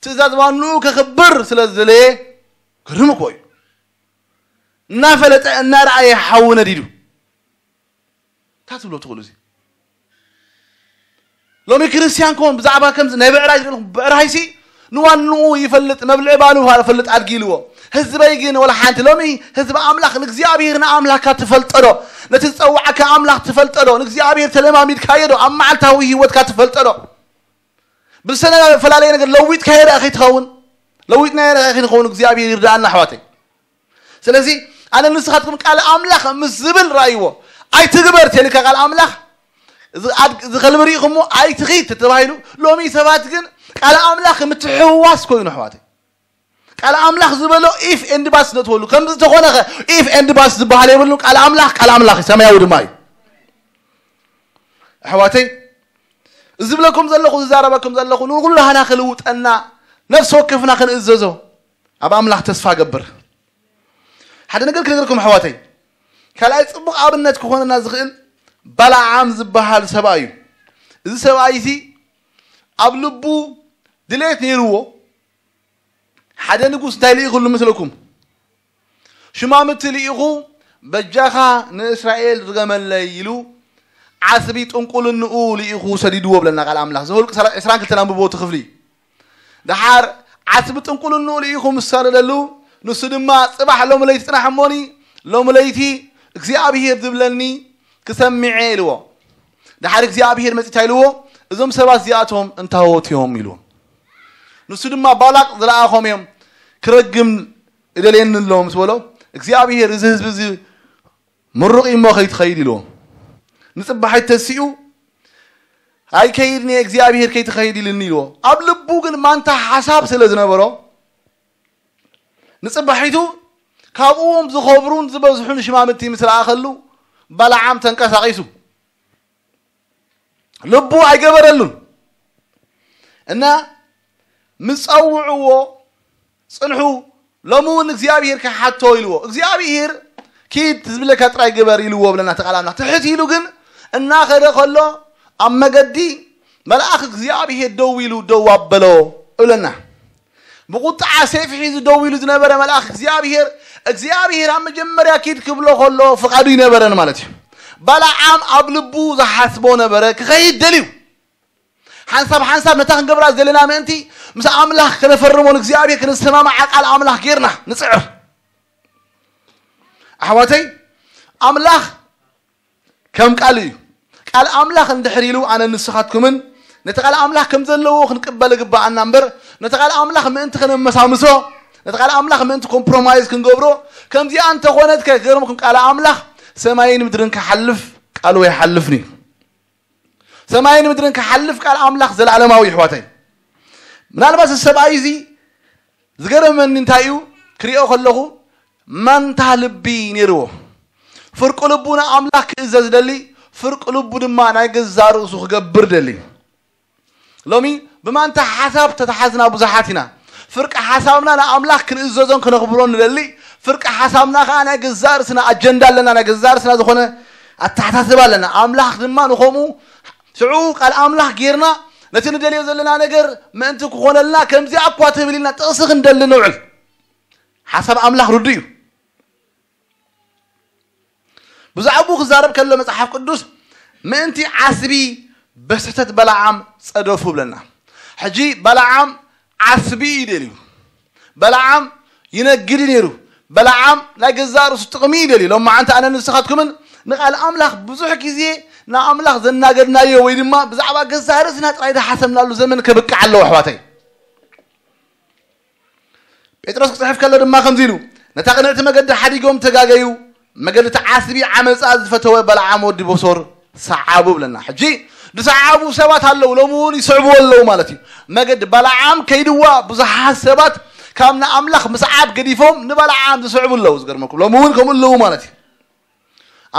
ትእዛዝ ዋንኡ ከኽብር ስለ ዝደለየ፣ ግርም እኮ እዩ። እናፈለጠ እናረኣየ ሓዊ ነዲዱ። እንታይ ትብሎ ትኽእሉ? እዚ ሎሚ ክርስቲያን ክኾን ብዛዕባ ከምዚ ናይ ብዕራይ ዝብልኹም ብዕራይሲ ንዋንኡ ይፈልጥ፣ መብልዒ ባኑ ይፈልጥ ኣድጊ ኢልዎ። ህዝበይ ግን ወላ ሓንቲ። ሎሚ ህዝቢ ኣምላኽ ንእግዚኣብሔር ንኣምላኽካ ትፈልጦ ዶ? ነቲ ዝጸዋዕካ ኣምላኽ ትፈልጦ ዶ? ንእግዚኣብሔር ተለማሚድካዮ ዶ? ኣብ መዓልታዊ ህይወትካ ትፈልጦ ዶ? ብዝተፈላለየ ነገር ለዊጥካዮ ደኣ ከይትኸውን፣ ለዊጥናዮ ደኣ ከይንኸውን እግዚኣብሔር ይርድኣና ኣሕዋተይ። ስለዚ ኣነ ንስኻትኩም ቃል ኣምላኽ ምስ ዝብል ረኣይዎ። ኣይትግበር ተልካ ቃል ኣምላኽ፣ እዚ ኣድ-፣ እዚ ከልቢ ርኢኹሞ ኣይትኺድ ተባሂሉ። ሎሚ ሰባት ግን ቃል ኣምላኽ ምትሕውዋስ ኮይኑ ኣሕዋተይ። ቃል ኣምላኽ ዝበሎ ኢፍ ኤንድ ባስ ነትወሉ። ከምዚ ተኾነ ኸ ኢፍ ኤንድ ባስ ዝበሃል የብሉን። ቃል ኣምላኽ ቃል ኣምላኽ እዩ፣ ሰማያዊ ድማ እዩ። ኣሕዋተይ፣ እዚ ዝብለኩም ዘለኹ፣ ዝዛረበኩም ዘለኹ ንኹሉ ሃና ክልውጠና፣ ነፍሲ ወከፍና ክንእዘዞ ኣብ ኣምላኽ ተስፋ ገብር። ሓደ ነገር ክነግርኩም ኣሕዋተይ፣ ካልኣይ ጽቡቕ ኣብነት ክኾነና ዝኽእል ባላዓም ዝበሃል ሰብኣይ እዩ። እዚ ሰብኣይ እዚ ኣብ ልቡ ድሌት ነይርዎ። ሓደ ንጉስ እንታይ ልኢኹሉ ምስለኩም? ሽማምቲ ልኢኹ፣ በጃኻ ንእስራኤል ርገመለይ ኢሉ ዓስቢ ጥንቁልንኡ ልኢኹ ሰዲድዎ ብለና ቃል ኣምላኽ። ዘኍልቍ ዕስራን ክልተን ኣንብቦ እቲ ክፍሊ። ደሓር ዓስቢ ጥንቁልንኡ ልኢኹ ምስ ሰደደሉ፣ ንሱ ድማ ጽባሕ ሎም ለይቲ ጽናሕ እሞኒ፣ ሎም ለይቲ እግዚኣብሔር ዝብለኒ ክሰምዕ እየ ኢልዎ። ድሓር እግዚኣብሔር መጺእታ ኢልዎ፣ እዞም ሰባት እዚኣቶም እንታወት እዮም ኢልዎ። ንሱ ድማ ባላቅ ዝለኣኾም እዮም፣ ክረግም እደልየኒ ኣሎ ምስ በሎ፣ እግዚኣብሔር እዚ ህዝቢ እዚ ምሩቕ እሞ ከይትኸይድ ኢልዎ። ንጽባሒት ተሲኡ ኣይከይድን እየ እግዚኣብሔር ከይትኸይድ ኢልኒ ኢልዎ። ኣብ ልቡ ግን ማንታ ሓሳብ ስለ ዝነበሮ ንጽባሒቱ ካብኡዎም ዝኸብሩን ዝበዝሑን ሽማምቲ ምስ ረኣኸሉ ባላዓም ተንቀሳቒሱ። ልቡ ኣይገበረሉን እና ምስ ጸውዕዎ ጽንሑ ሎሚ እውን እግዚኣብሔር ክሓቶ ኢልዎ እግዚኣብሔር ኪድ ዝብለካ ጥራይ ግበር ኢልዎ ብለና ተቃላምና ትሕት ኢሉ ግን እናኸደ ከሎ ኣብ መገዲ መልኣኽ እግዚኣብሔር ደው ኢሉ ደው ኣበሎ እብለና ብቁጥዓ ሴፍ ሒዙ ደው ኢሉ ዝነበረ መልኣኽ እግዚኣብሔር እግዚኣብሔር ኣብ መጀመርያ ኪድ ክብሎ ከሎ ፍቓዱ ይነበረን ማለት እዩ ባላዓም ኣብ ልቡ ዝሓስቦ ነበረ ክኸይድ ደልዩ ሓንሳብ ሓንሳብ ነታ ክንገብራ ዘለና ምእንቲ ምስ ኣምላኽ ከነፈርሞ ንእግዚኣብሔር ክንሰማማዓ ቃል ኣምላኽ ጌርና ንጽዕር ኣሕዋተይ ኣምላኽ ከም ቃል እዩ ቃል ኣምላኽ እንድሕር ኢሉ ኣነ ንስኻትኩምን ነቲ ቃል ኣምላኽ ከም ዘለዎ ክንቅበል ግባኣና እምበር ነቲ ቃል ኣምላኽ ምእንቲ ከነመሳምሶ ነቲ ቃል ኣምላኽ ምእንቲ ኮምፕሮማይዝ ክንገብሮ ከምዚኣ እንተኾነት ከገርምኩም ቃል ኣምላኽ ሰማይን ምድርን ክሓልፍ ቃሉ ኣይሓልፍን እዩ ሰማይን ምድርን ክሓልፍ ቃል ኣምላኽ ዘለዓለማዊ ይሕዋተይ ምናልባት እዚ ሰብኣይ እዚ ዝገረመኒ እንታይ እዩ ክሪኦ ከለኹ መንታ ልቢ ነይርዎ ፍርቂ ልቡ ንኣምላኽ ክእዘዝ ደሊ ፍርቂ ልቡ ድማ ናይ ገዛ ርእሱ ክገብር ደሊ ሎሚ ብማንታ ሓሳብ ተተሓዝና ብዙሓት ኢና ፍርቂ ሓሳብና ንኣምላኽ ክንእዘዞን ክነኽብሮን ንደሊ ፍርቂ ሓሳብና ከዓ ናይ ገዛእ ርስና ኣጀንዳ ኣለና ናይ ገዛእ ርስና ዝኾነ ኣተሓሳስባ ኣለና ኣምላኽ ድማ ንኸምኡ ሽዑ ቃል ኣምላኽ ጌርና ነቲ ንደልዮ ዘለና ነገር ምእንቲ ክኾነልና ከምዚኣ እኳ ትብል ኢልና ጥቕሲ ክንደሊ ንውዕል ሓሳብ ኣምላኽ ርዱ እዩ ብዛዕባኡ ክዛረብ ከሎ መጽሓፍ ቅዱስ ምእንቲ ዓስቢ በስሕተት በላዓም ጸደፉ ብለና ሕጂ በላዓም ዓስቢ እዩ ደልዩ በላዓም ይነግድ ነይሩ በላዓም ናይ ገዛእ ርእሱ ጥቕሚ እዩ ደልዩ ሎም መዓንቲ ኣነ ንስኻትኩምን ንቃል ኣምላኽ ብዙሕ ግዜ ንኣምላኽ ዘናገድናዮ ወይ ድማ ብዛዕባ ገዛእ ርእስና ጥራይ ዝሓሰብናሉ ዘመን ከብቅዕ ኣለዎ ኣሕዋተይ ጴጥሮስ ክጽሕፍ ከሎ ድማ ከምዚ ኢሉ ነታ ቅንዕቲ መገዲ ሓዲጎም ተጋገዩ መገዲ ተዓስቢ ዓመፃ ዝፈተወ በላዓም ወዲ ቦሶር ሰዓቡ ብለና ሕጂ ዝሰዓቡ ሰባት ኣለዉ ሎሚ እውን ይስዕብዎ ኣለዉ ማለት እዩ መገዲ በላዓም ከይድዋ ብዙሓት ሰባት ካብ ንኣምላኽ ምስዓብ ገዲፎም ንበላዓም ዝስዕቡ ኣለዉ ዝገርመኩም ሎሚ እውን ከምኡ ኣለዉ ማለት እዩ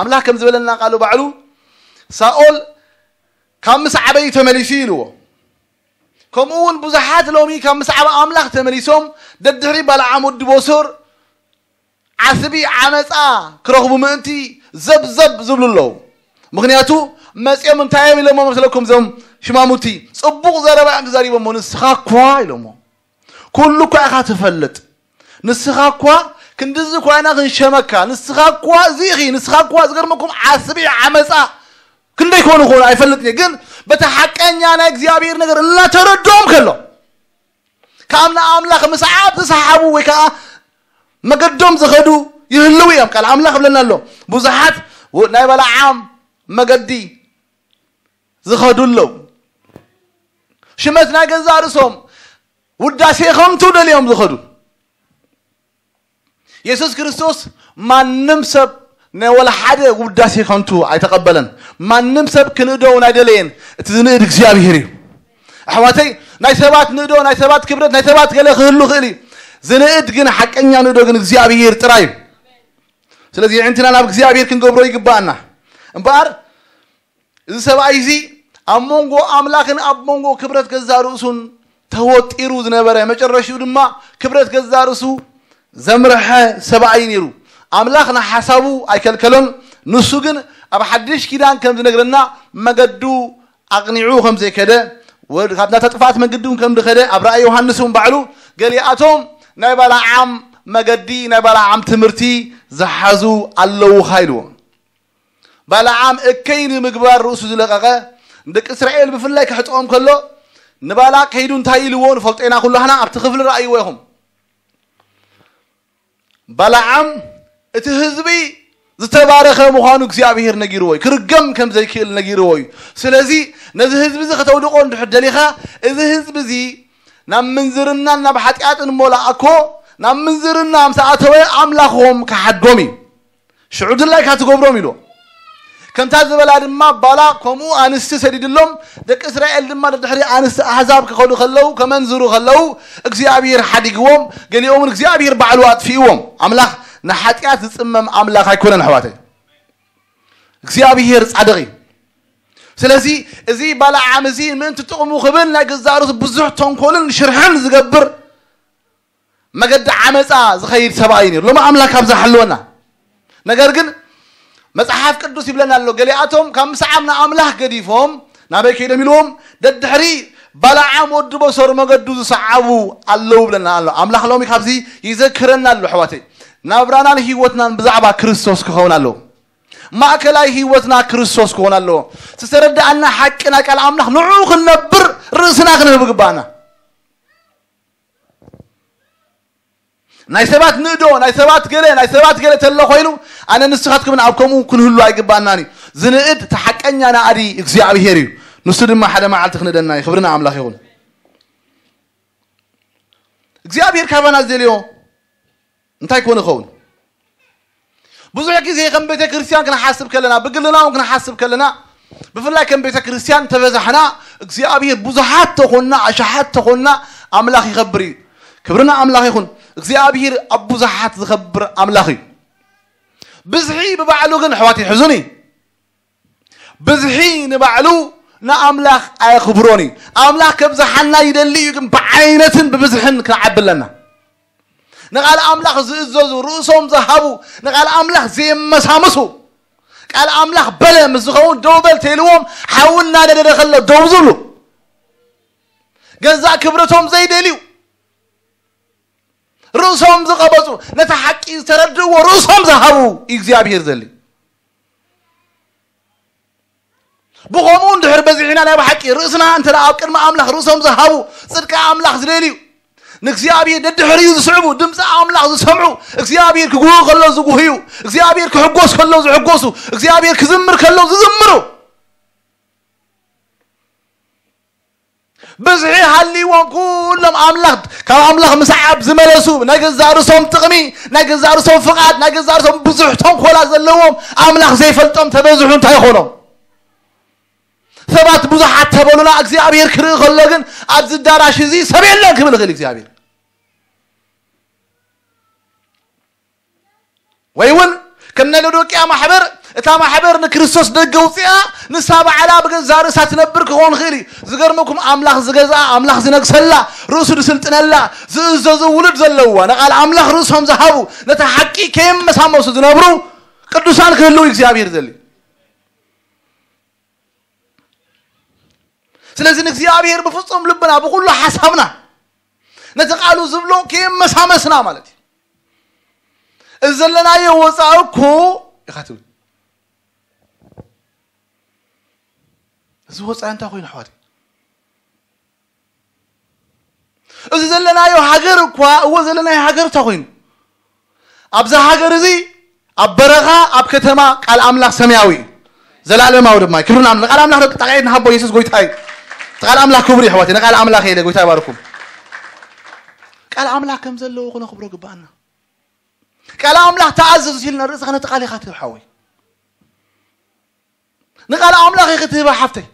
ኣምላኽ ከም ዝበለና ቃሉ ባዕሉ ሳኦል ካብ ምስዓበይ ተመሊሱ ኢልዎ ከምኡ እውን ብዙሓት ሎሚ ካብ ምስዓብ ኣምላኽ ተመሊሶም ደድሕሪ ባልዓም ወዲ ቦሶር ዓስቢ ዓመፃ ክረኽቡ ምእንቲ ዘብዘብ ዝብሉ ኣለዉ ምክንያቱ መፂኦም እንታይ እዮም ኢሎሞ መስለኩም ዞም ሽማሙቲ ፅቡቕ ዘረባ እዮም ተዛሪቦሞ ንስኻ እኳ ኢሎሞ ኩሉ እኳ ኢኻ ትፈልጥ ንስኻ እኳ ክንድዚ እኳ ኢና ክንሸመካ ንስኻ እኳ እዚ ኢኺ ንስኻ እኳ ዝገርመኩም ዓስቢ ዓመፃ ክንደይ ኮኑ ኮኑ ኣይፈልጥን ግን በቲ ሓቀኛ ናይ እግዚኣብሔር ነገር እናተረድኦም ከሎ ካብ ንኣምላኽ ምስዓብ ዝሰሓቡ ወይ ከዓ መገዶም ዝኸዱ ይህልው እዮም ቃል ኣምላኽ ብለና ኣሎ ብዙሓት ናይ በላዓም መገዲ ዝኸዱ ኣለዉ ሽመት ናይ ገዛ ርእሶም ውዳሴ ኸንቱ ደልዮም ዝኸዱ የሱስ ክርስቶስ ማንም ሰብ ናይ ወላ ሓደ ውዳሴ ከንቱ ኣይተቐበለን ማንም ሰብ ክንእዶ እውን ኣይደለየን እቲ ዝንእድ እግዚኣብሄር እዩ ኣሕዋተይ ናይ ሰባት ንእዶ ናይ ሰባት ክብረት ናይ ሰባት ገለ ክህሉ ክእል እዩ ዝንእድ ግን ሓቀኛ ንእዶ ግን እግዚኣብሄር ጥራይ እዩ ስለዚ የዕንትና ናብ እግዚኣብሄር ክንገብሮ ይግባኣና እምበኣር እዚ ሰብኣይ እዚ ኣብ መንጎ ኣምላኽን ኣብ መንጎ ክብረት ገዛ ርእሱን ተወጢሩ ዝነበረ መጨረሽኡ ድማ ክብረት ገዛ ርእሱ ዘምርሐ ሰብኣይ ነይሩ ኣምላኽ ንሓሳቡ ኣይከልከሎን ንሱ ግን ኣብ ሓድሽ ኪዳን ከም ዝነግረና መገዱ ኣቕኒዑ ከም ዘይከደ ካብ ናታ ጥፍኣት መገዲ እውን ከም ዝኸደ ኣብ ራእይ ዮሃንስ እውን ባዕሉ ገሊኣቶም ናይ ባላዓም መገዲ ናይ ባላዓም ትምህርቲ ዝሓዙ ኣለውኻ ኢልዎም ባላዓም እከይ ንምግባር ርእሱ ዝለቐቐ ንደቂ እስራኤል ብፍላይ ክሕጥኦም ከሎ ንባላቅ ከይዱ እንታይ ኢልዎ ንፈልጦ ኢና ኩላህና ኣብቲ ክፍሊ ረኣይዎ ኢኹም ባላዓም እቲ ህዝቢ ዝተባረኸ ምዃኑ እግዚኣብሔር ነጊርዎ እዩ። ክርገም ከም ዘይክእል ነጊርዎ እዩ። ስለዚ ነዚ ህዝቢ እዚ ከተውድቆ እንድሕር ደሊኻ፣ እዚ ህዝቢ እዚ ናብ ምንዝርናን ናብ ሓጢኣትን እሞ ለኣኮ፣ ናብ ምንዝርና ምስ ኣተወ ኣምላኾም ክሓዶም እዩ። ሽዑ ድላይካ ትገብሮም ኢሉ። ከምታ ዝበላ ድማ ባላ ከምኡ ኣንስቲ ሰዲድሎም፣ ደቂ እስራኤል ድማ ድሕሪ ኣንስቲ ኣሕዛብ ክኸዱ ከለዉ፣ ከመንዝሩ ከለዉ እግዚኣብሔር ሓዲግዎም፣ ገሊኦምን እግዚኣብሔር ባዕሉ ኣጥፊእዎም። ኣምላኽ ንሓጢኣት ዝጽመም ኣምላኽ ኣይኮነን ኣሕዋተይ። እግዚኣብሔር ጻድቕ እዩ። ስለዚ እዚ ባላዓም እዚ ምእንቲ ጥቕሙ ክብል ናይ ገዛእ ርእሱ ብዙሕ ተንኮልን ሽርሕን ዝገብር መገዲ ዓመፃ ዝኸይድ ሰብኣይ ነይሩ። ሎሚ ኣምላኽ ካብዛ ሓልወና። ነገር ግን መጽሓፍ ቅዱስ ይብለና ኣሎ፣ ገሊኣቶም ካብ ምስዓብ ንኣምላኽ ገዲፎም ናበይ ከይዶም ኢልዎም፣ ደድሕሪ ባላዓም ወዲ በሶር መገዱ ዝሰዓቡ ኣለዉ ብለና ኣሎ። ኣምላኽ ሎሚ ካብዚ ይዘክረና ኣሎ ኣሕዋተይ። ናብራናን ህይወትናን ብዛዕባ ክርስቶስ ክኸውን ኣለዎ። ማእከላይ ህይወትና ክርስቶስ ክኾን ኣለዎ። ዝተረዳኣና ሓቂ ናይ ቃል ኣምላኽ ንዑ ክንነብር ርእስና ክንህብ ግባኣና። ናይ ሰባት ንእዶ፣ ናይ ሰባት ገለ፣ ናይ ሰባት ገለ ተሎ ኮይኑ ኣነ ንስኻትኩምን ኣብ ከምኡ ክንህሉ ኣይግባኣናን እዩ። ዝንእድ እቲ ሓቀኛ ናኣዲ እግዚኣብሔር እዩ። ንሱ ድማ ሓደ መዓልቲ ክንእደና እዩ። ክብሪ ንኣምላኽ ይኹን። እግዚኣብሔር ካባና ዝደልዮ እንታይ ኮን ይኸውን? ብዙሕ ግዜ ከም ቤተ ክርስቲያን ክንሓስብ ከለና፣ ብግልና እውን ክንሓስብ ከለና፣ ብፍላይ ከም ቤተ ክርስቲያን ተበዛሕና፣ እግዚኣብሔር ብዙሓት ተኾንና፣ ኣሽሓት ተኾንና፣ ኣምላኽ ይኸብር እዩ። ክብሪ ንኣምላኽ ይኹን። እግዚኣብሔር ኣብ ብዙሓት ዝኸብር ኣምላኽ እዩ። ብዝሒ ብባዕሉ ግን ኣሕዋት ይሕዙኒ። ብዝሒ ንባዕሉ ንኣምላኽ ኣየኽብሮን እዩ። ኣምላኽ ከብዝሓና ይደሊ እዩ፣ ግን ብዓይነትን ብብዝሕን ክንዓቢ ኣለና። ንቓል ኣምላኽ ዝእዘዙ፣ ርእሶም ዝሃቡ፣ ንቓል ኣምላኽ ዘየመሳምሱ፣ ቃል ኣምላኽ በለ ምስ ዝኸውን ደው በል ተይልዎም፣ ሓዊ እናነደደ ከሎ ደው ዝብሉ፣ ገዛእ ክብረቶም ዘይደልዩ፣ ርእሶም ዝቐበጹ፣ ነቲ ሓቂ ዝተረድእዎ ርእሶም ዝሃቡ እዩ እግዚኣብሔር ዘሊ። ብኸምኡ እንድሕር በዚሕና ናይ ብሓቂ ርእስና እንተ ደኣ ኣብ ቅድሚ ኣምላኽ ርእሶም ዝሃቡ፣ ጽድቂ ኣምላኽ ዝደልዩ፣ ንእግዚኣብሔር ደድሕሪኡ ዝስዕቡ፣ ድምፂ ኣምላኽ ዝሰምዑ፣ እግዚኣብሔር ክጉህ ከሎ ዝጉህዩ፣ እግዚኣብሔር ክሕጎስ ከሎ ዝሕጎሱ፣ እግዚኣብሔር ክዝምር ከሎ ዝዝምሩ፣ ብዝሒ ሃልይዎም ኩሎም ኣምላኽ፣ ካብ ኣምላኽ ምስዓብ ዝመለሱ፣ ናይ ገዛእ ርእሶም ጥቕሚ፣ ናይ ገዛእ ርእሶም ፍቓድ፣ ናይ ገዛእ ርእሶም ብዙሕ ተንኮላት ዘለዎም፣ ኣምላኽ ዘይፈልጦም ተበዝሑ እንታይ ይኾኖም? ሰባት ብዙሓት ተበሉና፣ እግዚኣብሔር ክርኢ ከሎ ግን ኣብዚ ኣዳራሽ እዚ ሰብ የለን ክብል ይኽእል እግዚኣብሔር። ወይ እውን ከም ናይ ሎዶቅያ ማሕበር፣ እታ ማሕበር ንክርስቶስ ደገ ውፅኣ፣ ንሳ ባዕላ ብገዛ ርእሳ ትነብር ክኸውን ይኽእል እዩ። ዝገርመኩም፣ ኣምላኽ ዝገዝኣ፣ ኣምላኽ ዝነግሰላ፣ ርእሱ ዝስልጥነላ፣ ዝእዘዙ ውሉድ ዘለውዋ፣ ንቓል ኣምላኽ ርእሶም ዝሃቡ፣ ነቲ ሓቂ ከየመሳመሱ ዝነብሩ ቅዱሳን ክህልው እግዚኣብሔር ዘሊ። ስለዚ ንእግዚኣብሔር ብፍጹም ልብና፣ ብኹሉ ሓሳብና፣ ነቲ ቃሉ ዝብሎ ከየመሳመስና ማለት እዩ። እዚ ዘለናዮ ወፃኢ እኮ ኢኻ ትብል። እዚ ወፃኢ እንታይ ኮይኑ ኣሕዋት? እዚ ዘለናዮ ሃገር እኳ፣ እዎ ዘለናዮ ሃገር እንታይ ኮይኑ? ኣብዛ ሃገር እዚ ኣብ በረኻ፣ ኣብ ከተማ ቃል ኣምላኽ ሰማያዊ እዩ። ዘላለማዊ ድማ እዩ። ክብሪ ንኣምላኽ። ቃል ኣምላኽ ደቂ ጣቕዒት ንሃቦ፣ የሱስ ጎይታ እዩ። እቲ ቃል ኣምላኽ ክብሪ ኣሕዋት፣ ንቃል ኣምላኽ ኢለ ጎይታ ይባርኩም። ቃል ኣምላኽ ከም ዘለዎ ክነኽብሮ ግባኣና። ቃል ኣምላኽ ተኣዘዙ ሲልና ርእስኻ ነቲ ቃል ኢኻ ትህብ ሓወይ። ንቃል ኣምላኽ ኢኺ ትህባ ሓፍተይ።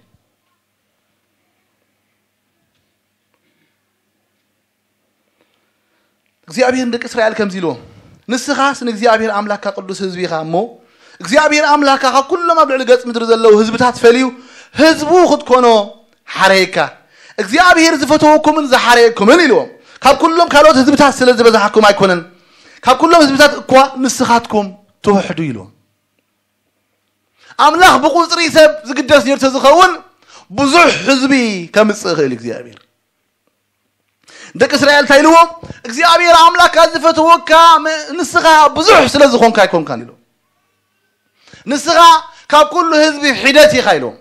እግዚኣብሔር ንደቂ እስራኤል ከምዚ ኢልዎም፣ ንስኻስ ንእግዚኣብሔር ኣምላኽካ ቅዱስ ህዝቢ ኢኻ እሞ፣ እግዚኣብሔር ኣምላኽካ ካብ ኩሎም ኣብ ልዕሊ ገጽ ምድሪ ዘለዉ ህዝብታት ፈልዩ ህዝቡ ክትኮኖ ሓረየካ። እግዚኣብሔር ዝፈተወኩምን ዝሓረየኩምን ኢልዎም። ካብ ኩሎም ካልኦት ህዝብታት ስለ ዝበዛሕኩም ኣይኮነን፣ ካብ ኩሎም ህዝብታት እኳ ንስኻትኩም ትውሕዱ ኢልዎም። ኣምላኽ ብቁጽሪ ሰብ ዝግደስ ነይሩ ተዝኸውን ብዙሕ ህዝቢ ከምጽእ ይኽእል እግዚኣብሔር። ደቂ እስራኤል እንታይ ኢልዎም? እግዚኣብሔር ኣምላኽካ ዝፈትወካ ም-፣ ንስኻ ብዙሕ ስለ ዝኾንካ ኣይኮንካን ኢልዎም። ንስኻ ካብ ኩሉ ህዝቢ ሒደት ኢኻ ኢልዎም።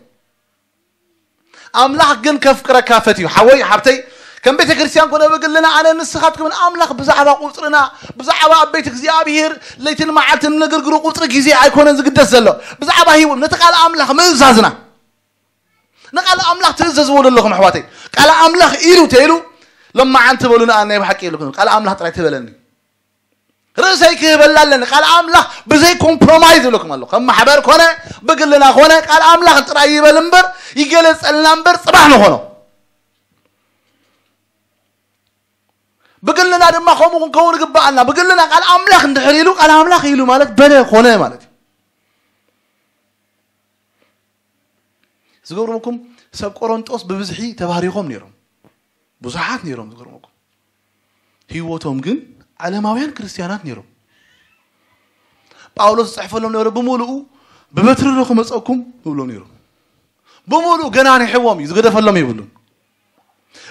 ኣምላኽ ግን ከፍቅረካ ፈትዩ። ሓወይ፣ ሓብተይ፣ ከም ቤተ ክርስቲያን ኮነ ብግልና ኣነ ንስኻትኩምን ኣምላኽ ብዛዕባ ቁፅርና ብዛዕባ ኣብ ቤት እግዚኣብሔር ለይትን መዓልትን ንግርግሩ ቁፅሪ ግዜ ኣይኮነን ዝግደስ ዘሎ። ብዛዕባ ህይወት ነቲ ቃል ኣምላኽ ምእዛዝና ንቃል ኣምላኽ ትእዘዝዎ ዘለኹም ኣሕዋተይ። ቃል ኣምላኽ ኢሉ ተይሉ ለማዓንቲ በሉና። ናይ ብሓቂ ኢሉኩም ቃል ኣምላኽ ጥራይ ትበለኒ። ርእሰይ ክህበላ ኣለኒ። ቃል ኣምላኽ ብዘይ ኮምፕሮማይዝ ይብለኩም ኣሎ። ከም ማሕበር ኮነ ብግልና ኮነ ቃል ኣምላኽ ጥራይ ይበል እምበር ይገለጸልና እምበር ጽባሕ ንኾኖ። ብግልና ድማ ከምኡ ክንከውን ይግብኣና። ብግልና ቃል ኣምላኽ እንድሕር ኢሉ ቃል ኣምላኽ ኢሉ ማለት በለ ኮነ ማለት እዩ። ዝገርመኩም ሰብ ቆሮንጦስ ብብዝሒ ተባሪኾም ነይሮም። ብዙሓት ነይሮም ዝገርመኩም። ህይወቶም ግን ዓለማውያን ክርስቲያናት ነይሮም። ጳውሎስ ዝጽሕፈሎም ነበረ ብምሉኡ ብበትሪ ዶ ክመጸኩም ይብሎም ነይሮም። ብምሉኡ ገና ንሕዎም እዩ ዝገደፈሎም የብሉን።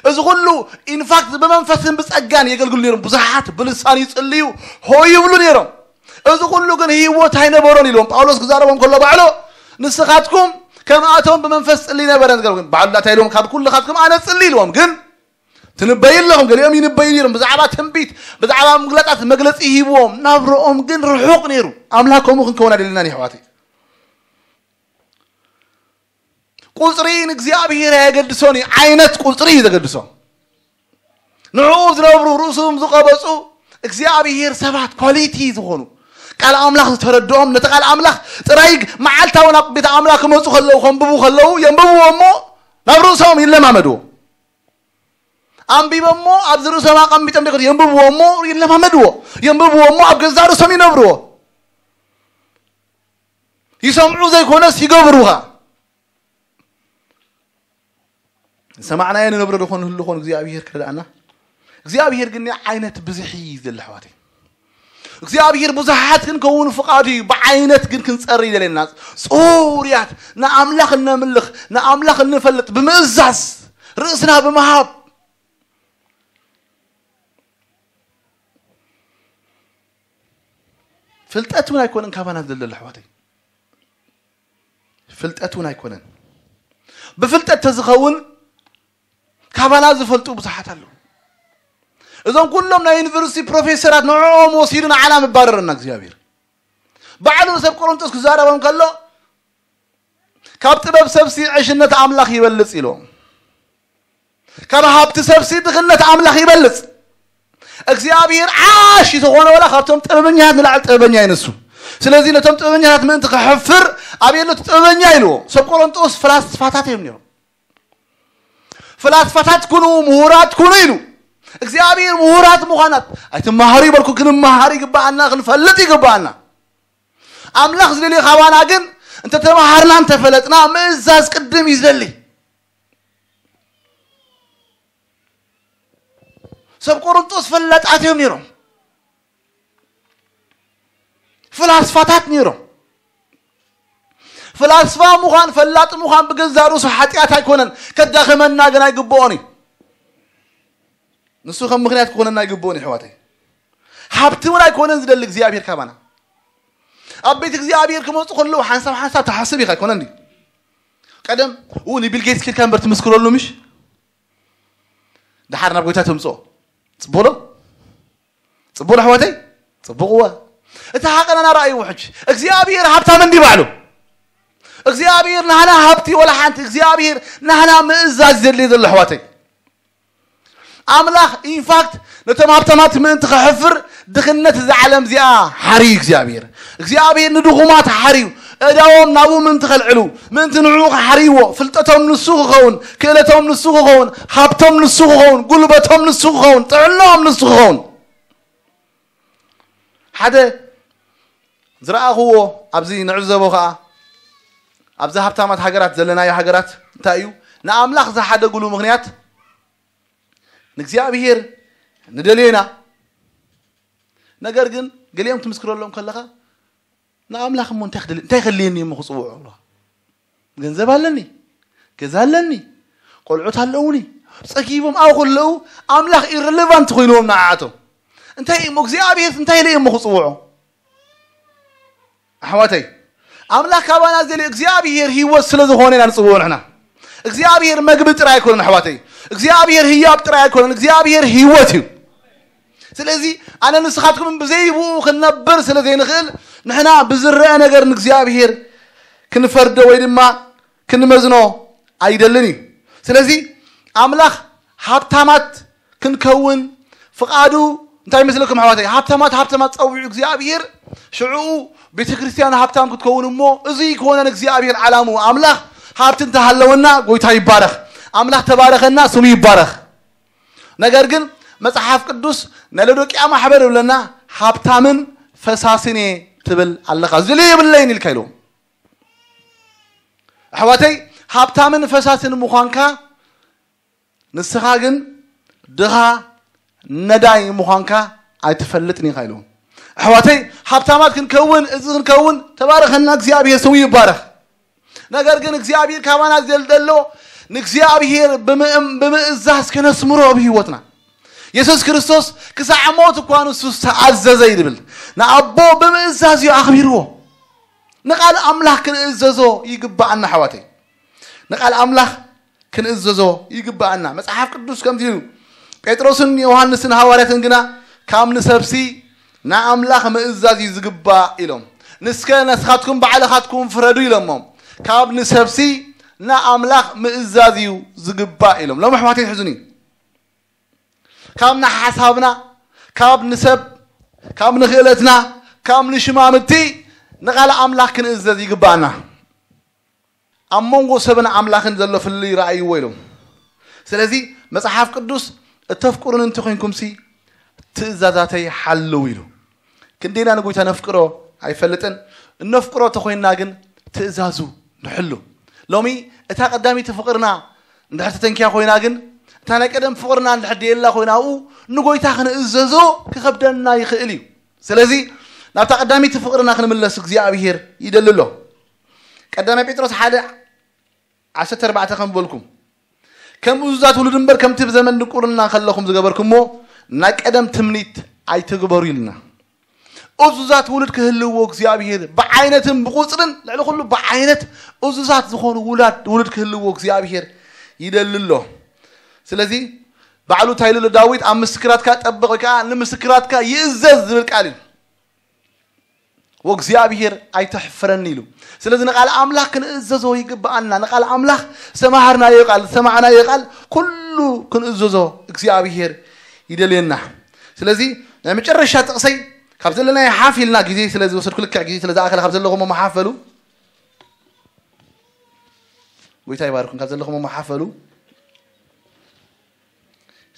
እዚ ኩሉ ኢንፋክት ብመንፈስን ብጸጋን የገልግሉ ነይሮም። ብዙሓት ብልሳን ይጽልዩ ሆ ይብሉ ነይሮም። እዚ ኩሉ ግን ህይወት ኣይነበሮን ኢሎም ጳውሎስ ክዛረቦም ከሎ ባዕሎ ንስኻትኩም ከምኣቶም ብመንፈስ ጽልይ ነበረ ዝገርም ባዕሉ እንታይ ኢሎም ካብ ኩልኻትኩም ኣነ ጽልይ ኢልዎም ግን ትንበዩ ኣለኹም። ገሊኦም ይንበዩ ነይሮም። ብዛዕባ ትንቢት ብዛዕባ ምግላጣት መግለጺ ሂብዎም ናብረኦም ግን ርሑቕ ነይሩ። ኣምላክ ከምኡ ክንከውን ኣደለናን ይሕዋተይ። ቁፅሪ ንእግዚኣብሔር ኣየገድሶን እዩ። ዓይነት ቁፅሪ እዩ ዘገድሶ። ንዕኡ ዝነብሩ ርእሶም ዝቐበፁ እግዚኣብሔር ሰባት ኳሊቲ ዝኾኑ ቃል ኣምላኽ ዝተረድኦም ነቲ ቃል ኣምላኽ ጥራይ መዓልታዊ ናብ ቤት ኣምላኽ ክመፁ ከለዉ ከንብቡ ከለዉ የንብብዎ እሞ ናብ ርእሶም ይለማመድዎ። ኣንቢቦሞ ኣብዚ ርእሶም ኣቐሚጦም ደገ የንብብዎ እሞ ይለማመድዎ። የንብብዎ እሞ ኣብ ገዛእ ርእሶም ይነብርዎ። ይሰምዑ ዘይኮነስ ይገብሩኻ። ሰማዕናዮ ንነብሮ ዝኾን ህሉ ኾን እግዚኣብሔር ክረድኣና። እግዚኣብሔር ግን ዓይነት ብዝሒ ይደሊ ኣሕዋተይ። እግዚኣብሔር ብዙሓት ክንከውን ፍቓዱ እዩ። ብዓይነት ግን ክንጸሪ ይደልየና። ጽሩያት ንኣምላኽ እነምልኽ ንኣምላኽ እንፈልጥ ብምእዛዝ ርእስና ብምሃብ ፍልጠት እውን ኣይኮነን ካባና ዝደለለ ኣሕዋተይ። ፍልጠት እውን ኣይኮነን። ብፍልጠት ተዝኸውን ካባና ዝፈልጡ ብዙሓት ኣለዉ። እዞም ኩሎም ናይ ዩኒቨርሲቲ ፕሮፌሰራት ንዕኦም ወሲዱ ንዓና ምባረረና እግዚኣብሔር። ባዕሉ ንሰብ ቆሮንቶስ ክዛረቦም ከሎ ካብ ጥበብ ሰብሲ ዕሽነት ኣምላኽ ይበልጽ ኢሎም። ካብ ሃብቲ ሰብሲ ድኽነት ኣምላኽ ይበልጽ። እግዚኣብሔር ዓሽ ዝኾነ ወላ ካብቶም ጥበበኛታት ንላዕሊ ጥበበኛ ይነሱ። ስለዚ ነቶም ጥበበኛታት ምእንቲ ክሕፍር ኣብ የሎ ጥበበኛ ኢልዎ። ሰብ ቆሮንጦስ ፍላስፋታት እዮም ነይሮም። ፍላስፋታት ኩኑ ምሁራት ኩኑ ኢሉ እግዚኣብሔር ምሁራት ምዃናት ኣይትመሃሩ ይበልኩ። ክንመሃር ይግብኣና፣ ክንፈልጥ ይግብኣና። ኣምላኽ ዝደልዮ ካባና ግን እንተተመሃርና እንተፈለጥና ምእዛዝ ቅድም እዩ ዝደሊ። ሰብ ቆሮንጦስ ፈላጣት እዮም ነይሮም። ፍላስፋታት ነይሮም። ፍላስፋ ምዃን ፈላጥ ምዃን ብገዛ ርእሱ ሓጢኣት ኣይኮነን። ከዳኸመና ግን ኣይግብኦን እዩ። ንሱ ከም ምኽንያት ክኾነና ኣይግብኦን እዩ ኣሕዋተይ። ሃብቲ እውን ኣይኮነን ዝደሊ እግዚኣብሔር ካባና። ኣብ ቤት እግዚኣብሔር ክመፁ ከለዉ ሓንሳብ ሓንሳብ ተሓስብ ኢኻ ኣይኮነን ድዩ? ቀደም ኡ ንቢል ጌትስ ኬድካ እምበር ትምስክረሉ ምሽ ድሓር ናብ ጎይታ ተምፅኦ። ፅቡቅ ዶ? ፅቡቅ ዶ ኣሕዋተይ? ፅቡቅ እወ። እቲ ሓቀና ናራእይዎ ሕጂ እግዚኣብሔር ሃብታም እንዲ ባዕሉ እግዚኣብሔር ናህና ሃብቲ ወላ ሓንቲ እግዚኣብሔር ናህና ምእዛዝ ዘድልየ ዘሎ ኣሕዋተይ። ኣምላኽ ኢንፋክት ነቶም ሃብታማት ምእንቲ ከሕፍር ድኽነት እዛ ዓለም እዚኣ ሓርዩ እግዚኣብሔር እግዚኣብሔር ንድኹማት ሓርዩ እዳዎም ናብኡ ምእንቲ ከልዕሉ ምእንቲ ንዕኡ ክሓርይዎ ፍልጠቶም ንሱ ክኸውን ክእለቶም ንሱ ክኸውን ሃብቶም ንሱ ክኸውን ጉልበቶም ንሱ ክኸውን ጥዕናኦም ንሱ ክኸውን ሓደ ዝረኣኽዎ ኣብዚ ንዕዘቦ ከዓ ኣብዚ ሃብታማት ሃገራት ዘለናዮ ሃገራት እንታይ እዩ ንኣምላኽ ዝሓደግሉ ምኽንያት ንእግዚኣብሔር ንደልዮ ኢና ነገር ግን ገሊኦም ትምስክረሎም ከለኻ ንኣምላኽ እሞ እንታይ ክደል እንታይ ከድልየኒ እሞ ክፅውዖ ገንዘብ ኣለኒ ገዛ ኣለኒ ቆልዑት ኣለውኒ ፀጊቦም ኣብኡ ከለዉ ኣምላኽ ኢረሌቫንት ኮይንዎም ንዓኣቶም እንታይ እሞ እግዚኣብሔር እንታይ ኢለ እሞ ክፅውዖ ኣሕዋተይ ኣምላኽ ካባና ዝደልዮ እግዚኣብሔር ህይወት ስለ ዝኾነ ኢና ንፅውዖ ንሕና እግዚኣብሔር መግቢ ጥራይ ኣይኮነን ኣሕዋተይ። እግዚኣብሔር ህያብ ጥራይ ኣይኮነን። እግዚኣብሔር ህይወት እዩ። ስለዚ ኣነ ንስኻትኩምን ብዘይ ብኡ ክንነብር ስለ ዘይንኽእል፣ ንሕና ብዝረአ ነገር ንእግዚኣብሔር ክንፈርዶ ወይ ድማ ክንመዝኖ ኣይደልን እዩ። ስለዚ ኣምላኽ ሃብታማት ክንከውን ፍቓዱ እንታይ ይመስለኩም ኣሕዋተይ? ሃብታማት ሃብታማት ጸዊዑ እግዚኣብሔር ሽዕኡ ቤተ ክርስቲያን ሃብታም ክትከውን እሞ፣ እዚ ክኾነን እግዚኣብሔር ዓላምኡ። ኣምላኽ ሃብቲ እንተሃለወና ጎይታ ይባረኽ። ኣምላኽ ተባረኸና ስሙ ይባረኽ። ነገር ግን መጽሓፍ ቅዱስ ንሎዶቅያ ማሕበር ይብለና፣ ሃብታምን ፈሳስን እየ ትብል ኣለኻ፣ ዝል የብለይን ኢልካ ኢልዎም። ኣሕዋተይ፣ ሃብታምን ፈሳስን ምዃንካ፣ ንስኻ ግን ድኻ ነዳይ ምዃንካ ኣይትፈልጥን ኢኻ ኢልዎም። ኣሕዋተይ፣ ሃብታማት ክንከውን፣ እዚ ክንከውን፣ ተባረኸና እግዚኣብሔር ስሙ ይባረኽ። ነገር ግን እግዚኣብሔር ካባና ዘልደሎ ንእግዚኣብሔር ብምእም-፣ ብምእዛዝ ከነስምሮ ኣብ ህይወትና። የሱስ ክርስቶስ ክሳዕ ሞት እኳ ንሱ ዝተኣዘዘ እዩ ዝብል። ንኣቦ ብምእዛዝ እዩ ኣኽቢርዎ። ንቓል ኣምላኽ ክንእዘዞ ይግብኣና ኣሕዋተይ። ንቓል ኣምላኽ ክንእዘዞ ይግብኣና። መጽሓፍ ቅዱስ ከምዚ ኢሉ፣ ጴጥሮስን ዮሃንስን ሃዋርያትን ግና፣ ካብ ንሰብሲ ንኣምላኽ ምእዛዝ እዩ ዝግባእ ኢሎም። ንስከ ንስኻትኩም ባዕልኻትኩም ፍረዱ ኢሎሞም። ካብ ንሰብሲ ንኣምላኽ ምእዛዝ እዩ ዝግባእ ኢሎም። ሎም ኣሕዋተይ ትሕዙኒ። ካብ ንሓሳብና፣ ካብ ንሰብ፣ ካብ ንኽእለትና፣ ካብ ንሽማምቲ ንቓል ኣምላኽ ክንእዘዝ ይግባኣና። ኣብ መንጎ ሰብን ኣምላኽን ዘሎ ፍልልይ ረኣይዎ ኢሎም። ስለዚ መጽሓፍ ቅዱስ እተፍቅሩን እንተኾይንኩምሲ ትእዛዛተይ ሓልው ኢሉ። ክንደይና ንጎይታ ነፍቅሮ ኣይፈልጥን። እነፍቅሮ ተኾይንና ግን ትእዛዙ ንሕሉ። ሎሚ እታ ቀዳሚቲ ፍቕርና እንድሕር ተተንኪያ ኮይና ግን፣ እታ ናይ ቀደም ፍቕርና እንድሕር ደየላ ኮይና፣ ኣብኡ ንጎይታ ክንእዘዞ ክኸብደና ይኽእል እዩ። ስለዚ ናብታ ቀዳሚቲ ፍቕርና ክንምለስ እግዚኣብሔር ይደሊ ኣሎ። ቀዳማይ ጴጥሮስ ሓደ ዓሰርተ ኣርባዕተ ከም ዝበልኩም፣ ከም እዙዛት ውሉድ እምበር ከምቲ ብዘመን ድንቁርና ከለኹም ዝገበርኩሞ ናይ ቀደም ትምኒት ኣይትግበሩ ኢልና። እዙዛት ውሉድ ክህልዎ እግዚኣብሔር ብዓይነትን ብቁጽርን ልዕሊ ኩሉ ብዓይነት እዙዛት ዝኾኑ ውላድ ውሉድ ክህልዎ እግዚኣብሔር ይደሊ ኣሎ። ስለዚ ባዕሉ እንታይ ኢሉ ኣሎ ዳዊት? ኣብ ምስክራትካ ጠብቕ ወይ ከዓ ንምስክራትካ ይእዘዝ ዝብል ቃል እዩ። ወእግዚኣብሔር ኣይተሕፍረኒ ኢሉ። ስለዚ ንቓል ኣምላኽ ክንእዘዞ ይግብኣና። ንቓል ኣምላኽ ዝተማሃርናዮ ቃል፣ ዝሰማዕናዮ ቃል ኩሉ ክንእዘዞ እግዚኣብሔር ይደልየና። ስለዚ ናይ መጨረሻ ጥቕሰይ ካብ ዘለናዮ ሓፍ ኢልና ግዜ ስለ ዝወሰድኩ፣ ልክዕ ግዜ ስለ ዝኣኸለ ካብ ዘለኹሞ ሓፍ በሉ። ጎይታ ይባርኩም። ካብ ዘለኹሞ ሓፍ በሉ።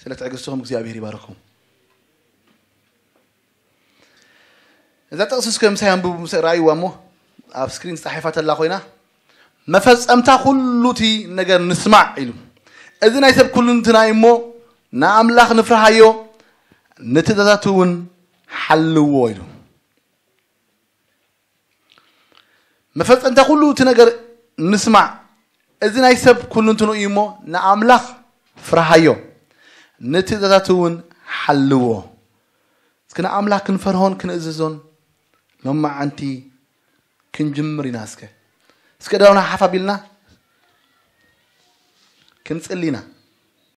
ስለ ትዕግስትኹም እግዚኣብሔር ይባርኩም። እዛ ጥቕሲ እስከ ምሳይ ኣንብቡ፣ ምስ ረኣይዋ እሞ ኣብ ስክሪን ተጻሒፋ ተላ ኮይና፣ "መፈጸምታ ኩሉ እቲ ነገር ንስማዕ" ኢሉ። "እዚ ናይ ሰብ ኩልንትና እዩ እሞ ንኣምላኽ ንፍርሃዮ፣ ንትእዛዛቱ እውን ሓልዎ" ኢሉ። "መፈጸምታ ኩሉ እቲ ነገር ንስማዕ፣ እዚ ናይ ሰብ ኩልንትኑ እዩ እሞ ንኣምላኽ ፍርሃዮ፣ ንትእዛዛቱ እውን ሓልዎ።" እስኪ ንኣምላኽ ክንፈርሆን ክንእዝዞን ሎማዓንቲ ክንጅምር ኢና። እስከ፣ እስከ ዳውና ሓፍ ኣቢልና ክንጽሊ ኢና።